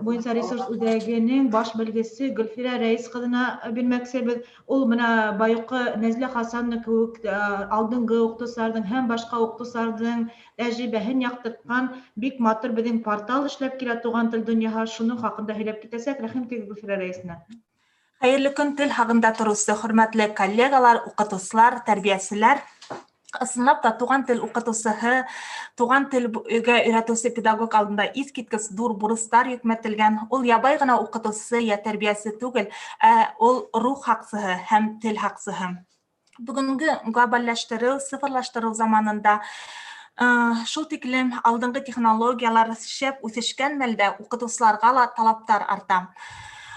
буйынса ресурс үҙәгенең баш белгесе Гөлфирә Рәис ҡыҙына бирмәксебеҙ. Ул бына байыҡы Нәзилә Хасановна кеүек алдынғы уҡытыусыларҙың һәм башҡа уҡытыусыларҙың тәжрибәһен яҡтыртҡан бик матур беҙҙең портал эшләп килә Туған тел донъяһы, шуның хаҡында һөйләп китәсәк. Рәхим итегеҙ, Гөлфирә Рәисенә. Хәйерле көн, тел һағында тороусы хөрмәтле коллегалар, уҡытыусылар, тәрбиәселәр. Ысынлап та туған тел уҡытыусыһы, туған телгә өйрәтеүсе педагог алдында иҫ киткес ҙур бурыстар йөкмәтелгән. Ул ябай ғына уҡытыусы йә тәрбиәсе түгел, ә ул рух һаҡсыһы һәм тел һаҡсыһы. Бөгөнгө глобалләштереү, цифрлаштырыу заманында шул тиклем алдынғы технологиялар шәп үҫешкән мәлдә уҡытыусыларға ла талаптар арта.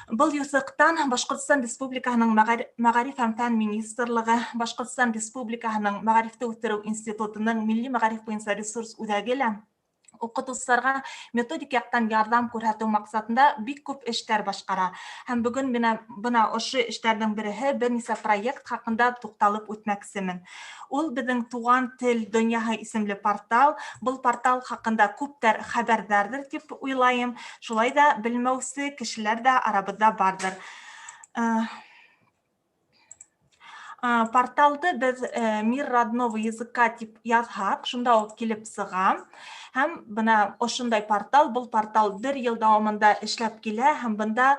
Был юҫыҡтан Башҡортостан Республикаһының Мәғариф һәм фән министрлығы, Башҡортостан Республикаһының Мәғарифте үҫтереү институтының милли мәғариф буйынса ресурс үҙәге лә уҡытыусыларға методик яҡтан ярҙам күрһәтеү маҡсатында бик күп эштәр башҡара. Һәм бөгөн бына ошо эштәрҙең береһе бер нисә проект хаҡында туҡталып үтмәксемен. Ул беҙҙең Туған тел донъяһы исемле портал. Был портал хаҡында күптәр хәбәрҙәрҙер тип уйлайым. Шулай ҙа белмәүсе кешеләр ҙә арабыҙҙа барҙыр. Порталды беҙ «Мир родного языка» тип яҙһаҡ, шунда уҡ килеп сыға. Һәм бына ошондай портал, был портал бер йыл дауамында эшләп килә һәм бында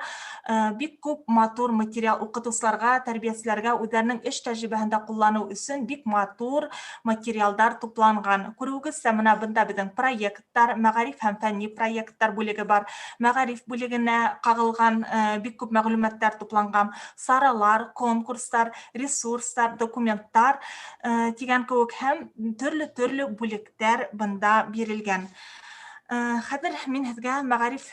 бик күп матур материал уҡытыусыларға, тәрбиәселәргә үҙҙәренең эш тәжрибәһендә ҡулланыу өсөн бик матур материалдар тупланған. Күреүегеҙсә, бына бында беҙҙең проекттар, мәғариф һәм фәнни проекттар бүлеге бар. Мәғариф бүлегенә ҡағылған бик күп мәғлүмәттәр тупланған, саралар, конкурстар, ресурстар, документтар тигән кеүек һәм төрлө-төрлө бүлектәр бында бирелгән. Хәҙер мин һеҙгә мәғариф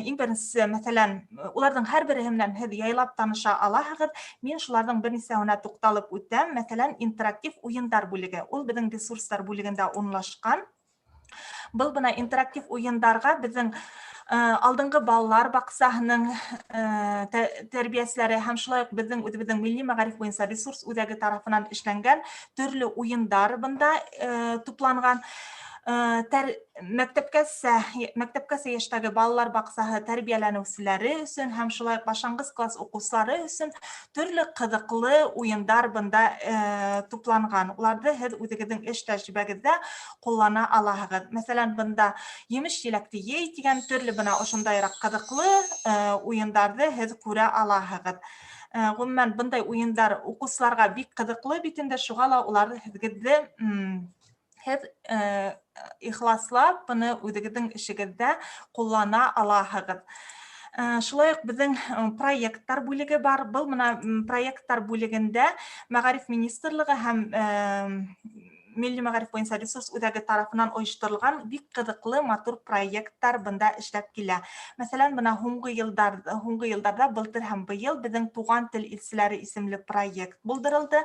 иң беренсе, мәҫәлән, уларҙың һәр береһе менән һеҙ яйлап таныша алаһығыҙ. Мин шуларҙың бер нисәһенә туҡталып үтәм. Мәҫәлән, интерактив уйындар бүлеге. Ул беҙҙең ресурстар бүлегендә урынлашҡан. Был бына интерактив уйындарға беҙҙең алдынғы балалар баҡсаһының тәрбиәселәре һәм шулай уҡ беҙҙең үҙебеҙҙең милли мәғариф буйынса ресурс үҙәге тарафынан эшләнгән төрлө уйындар бында тупланған. Мәктәпкәсә йәштәге балалар баҡсаһы тәрбиәләнеүселәре өсөн һәм шулай уҡ башланғыс класс уҡыусылары өсөн төрлө ҡыҙыҡлы уйындар бында тупланған. Уларҙы һеҙ үҙегеҙҙең эш тәжрибәгеҙҙә ҡуллана алаһығыҙ. Мәҫәлән, бында емеш еләкте ей тигән төрлө бына ошондайыраҡ ҡыҙыҡлы уйындарҙы һеҙ күрә алаһығыҙ. Ғөмүмән, бындай уйындар уҡыусыларға бик ҡыҙыҡлы бит инде, шуға ла уларҙы һеҙ ихласлап быны үҙегеҙҙең эшегеҙҙә ҡуллана алаһығыҙ. Шулай уҡ беҙҙең проекттар бүлеге бар. Был бына проекттар бүлегендә Мәғариф министрлығы һәм Милли мәғариф буйынса ресурс үҙәге тарафынан ойошторолған бик ҡыҙыҡлы матур проекттар бында эшләп килә. Мәҫәлән, бына һуңғы йылдарҙа былтыр һәм быйыл беҙҙең Туған тел илселәре исемле проект булдырылды.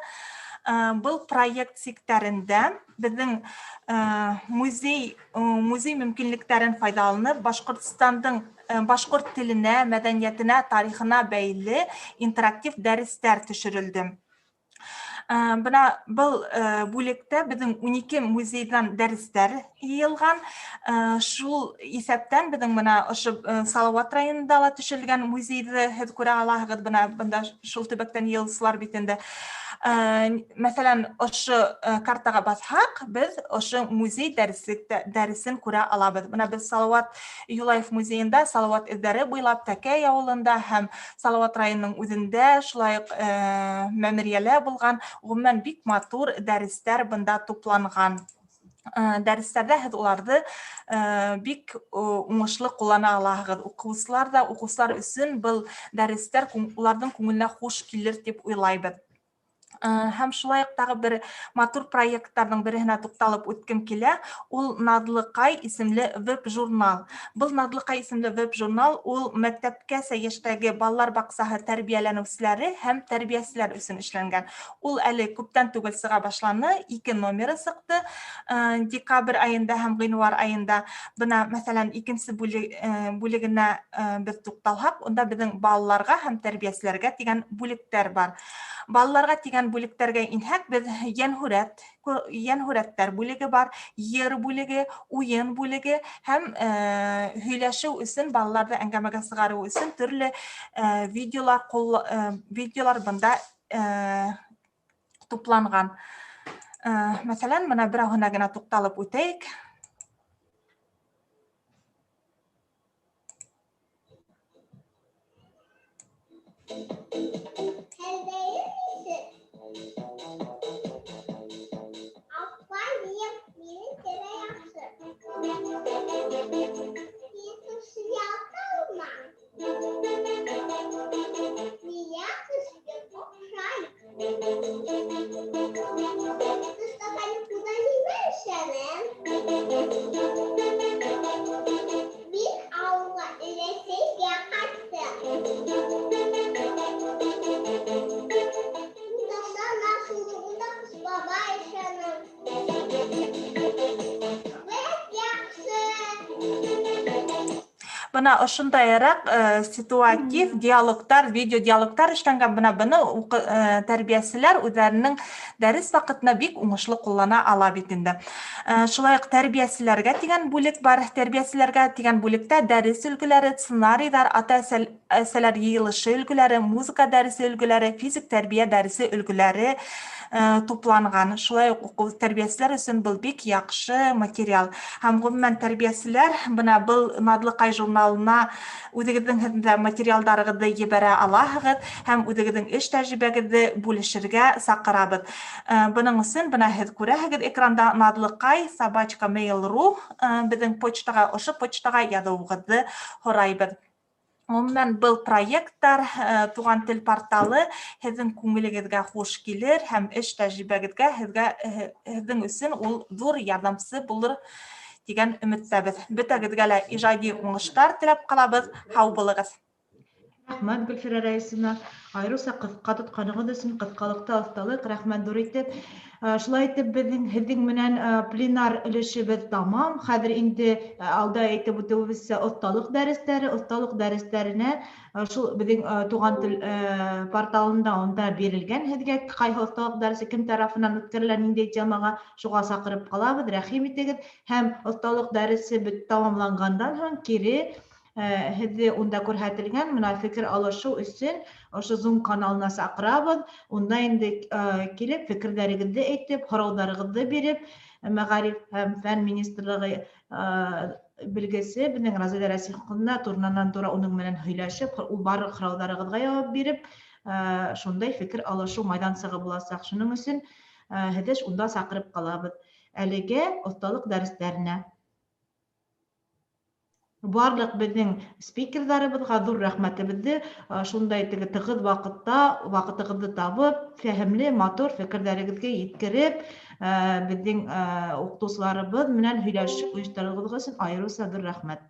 Был проект сиктәрендә беҙҙең музей мөмкинлектәрен файҙаланып, Башҡортостандың башҡорт теленә, мәҙәниәтенә, тарихына бәйле интерактив дәрестәр төшөрөлдө. Бына был бүлектә беҙҙең 12 музейҙан дәрестәр йыйылған. Шул иҫәптән беҙҙең бына ошо Салауат районында ла төшөрөлгән музейҙы һеҙ күрә алаһығыҙ. Бына бында шул төбәктән йыйылыусылар бит инде. Мәҫәлән, ошо картаға баҫһаҡ, беҙ ошо музей дәресен күрә алабыҙ. Бына беҙ Салауат Юлаев музейында Салауат эҙҙәре буйлап Тәкәй ауылында һәм Салауат районының үҙендә, шулай уҡ Мәмерйәлә булған, ғөмүмән, бик матур дәрестәр бында тупланған. Дәрестәрҙә һеҙ уларҙы бик уңышлы ҡуллана алаһығыҙ. Уҡыусылар ҙа, уҡыусылар өсөн был дәрестәр уларҙың күңеленә хуш килер тип уйлайбыҙ. Һәм шулай уҡ тағы бер матур проекттарҙың береһенә туҡталып үткем килә. Ул Наҙлыҡай исемле веб-журнал. Был Наҙлыҡай исемле веб-журнал ул мәктәпкәсә йәштәге балалар баҡсаһы тәрбиәләнеүселәре һәм тәрбиәселәр өсөн эшләнгән. Ул әле күптән түгел сыға башланы, 2 номеры сыҡты, декабрь айында һәм ғинуар айында. Бына, мәҫәлән, икенсе бүлегенә беҙ туҡталһаҡ, унда беҙҙең балаларға һәм тәрбиәселәргә тигән бүлектәр бар. Балаларға тигән бүлектәргә инһәк, беҙ йәнһүрәттәр бүлеге бар, йыр бүлеге, уйын бүлеге һәм һөйләшеү өсөн, балаларҙы әңгәмәгә сығарыу өсөн төрлө видеолар бында тупланған. Мәҫәлән, бына берәүһенә генә туҡталып үтәйек. Бына ошондайыраҡ ситуатив диалогтар, видео диалогтар эшләнгән. Бына быны тәрбиәселәр үҙҙәренең дәрес ваҡытында бик уңышлы ҡуллана ала бит инде. Шулай уҡ тәрбиәселәргә тигән бүлек бар. Тәрбиәселәргә тигән бүлектә дәрес өлгөләре, сценарийҙар, ата-әсәләр йыйылышы өлгөләре, музыка дәресе өлгөләре, физик тәрбиә дәресе өлгөләре тупланған. Шулай уҡ уҡыу тәрбиәселәр өсөн был бик яҡшы материал. Һәм ғөмүмән тәрбиәселәр бына был Наҙлыҡай журналына үҙегеҙҙең һеҙҙә материалдарығыҙҙы ебәрә алаһығыҙ һәм үҙегеҙҙең эш тәжрибәгеҙҙе бүлешергә саҡырабыҙ. Бының өсөн бына һеҙ күрәһегеҙ экранда наҙлыҡай@mail.ru, беҙҙең почтаға, ошо почтаға яҙыуығыҙҙы һорайбыҙ. Ғөмүмән, был проекттар, Туған тел порталы һеҙҙең күңелегеҙгә хуш килер һәм эш тәжрибәгеҙгә һеҙҙең өсөн ул ҙур ярҙамсы булыр тигән өмөттәбеҙ. Бөтәгеҙгә лә ижади уңыштар теләп ҡалабыҙ. Һау булығыҙ. Рәхмәт, Гөлфирә Рәисовна. Айырыуса ҡыҫҡа тотҡанығыҙ өсөн, ҡыҫҡалыҡта оҫталыҡ, рәхмәт ҙур итеп. Шулай итеп, һеҙҙең менән пленар өлөшөбөҙ тамам. Хәҙер инде алда әйтеп үтеүебеҙсә оҫталыҡ дәрестәре, оҫталыҡ дәрестәренә шул беҙҙең Туған тел порталында унда бирелгән һеҙгә ҡайһы оҫталыҡ дәресе кем тарафынан үткәрелә, ниндәй темаға, шуға саҡырып ҡалабыҙ, рәхим итегеҙ. Һәм оҫталыҡ дәресе тамамланғандан һуң кире һеҙҙе унда күрһәтелгән бына фекер алышыу өсөн ошо Zoom каналына саҡырабыҙ. Унда инде килеп фекерҙәрегеҙҙе әйтеп, һорауҙарығыҙҙы биреп, Мәғариф һәм фән министрлығы белгесе беҙҙең Розалия Рәсих ҡыҙына туранан-тура уның менән һөйләшеп, ул барлыҡ һорауҙарығыҙға яуап биреп, шундай фекер алышыу майҙансығы буласаҡ. Шуның өсөн һеҙҙе унда саҡырып ҡалабыҙ. Әлегә оҫталыҡ дәрестәренә. Барлыҡ беҙҙең спикерҙарыбыҙға ҙур рәхмәтебеҙҙе, шундай теге тығыҙ ваҡытта ваҡытығыҙҙы табып, фәһемле, матур фекерҙәрегеҙгә еткереп, беҙҙең уҡытыусыларыбыҙ менән һөйләшеп ойоштороуығыҙ өсөн айырыуса ҙур рәхмәт.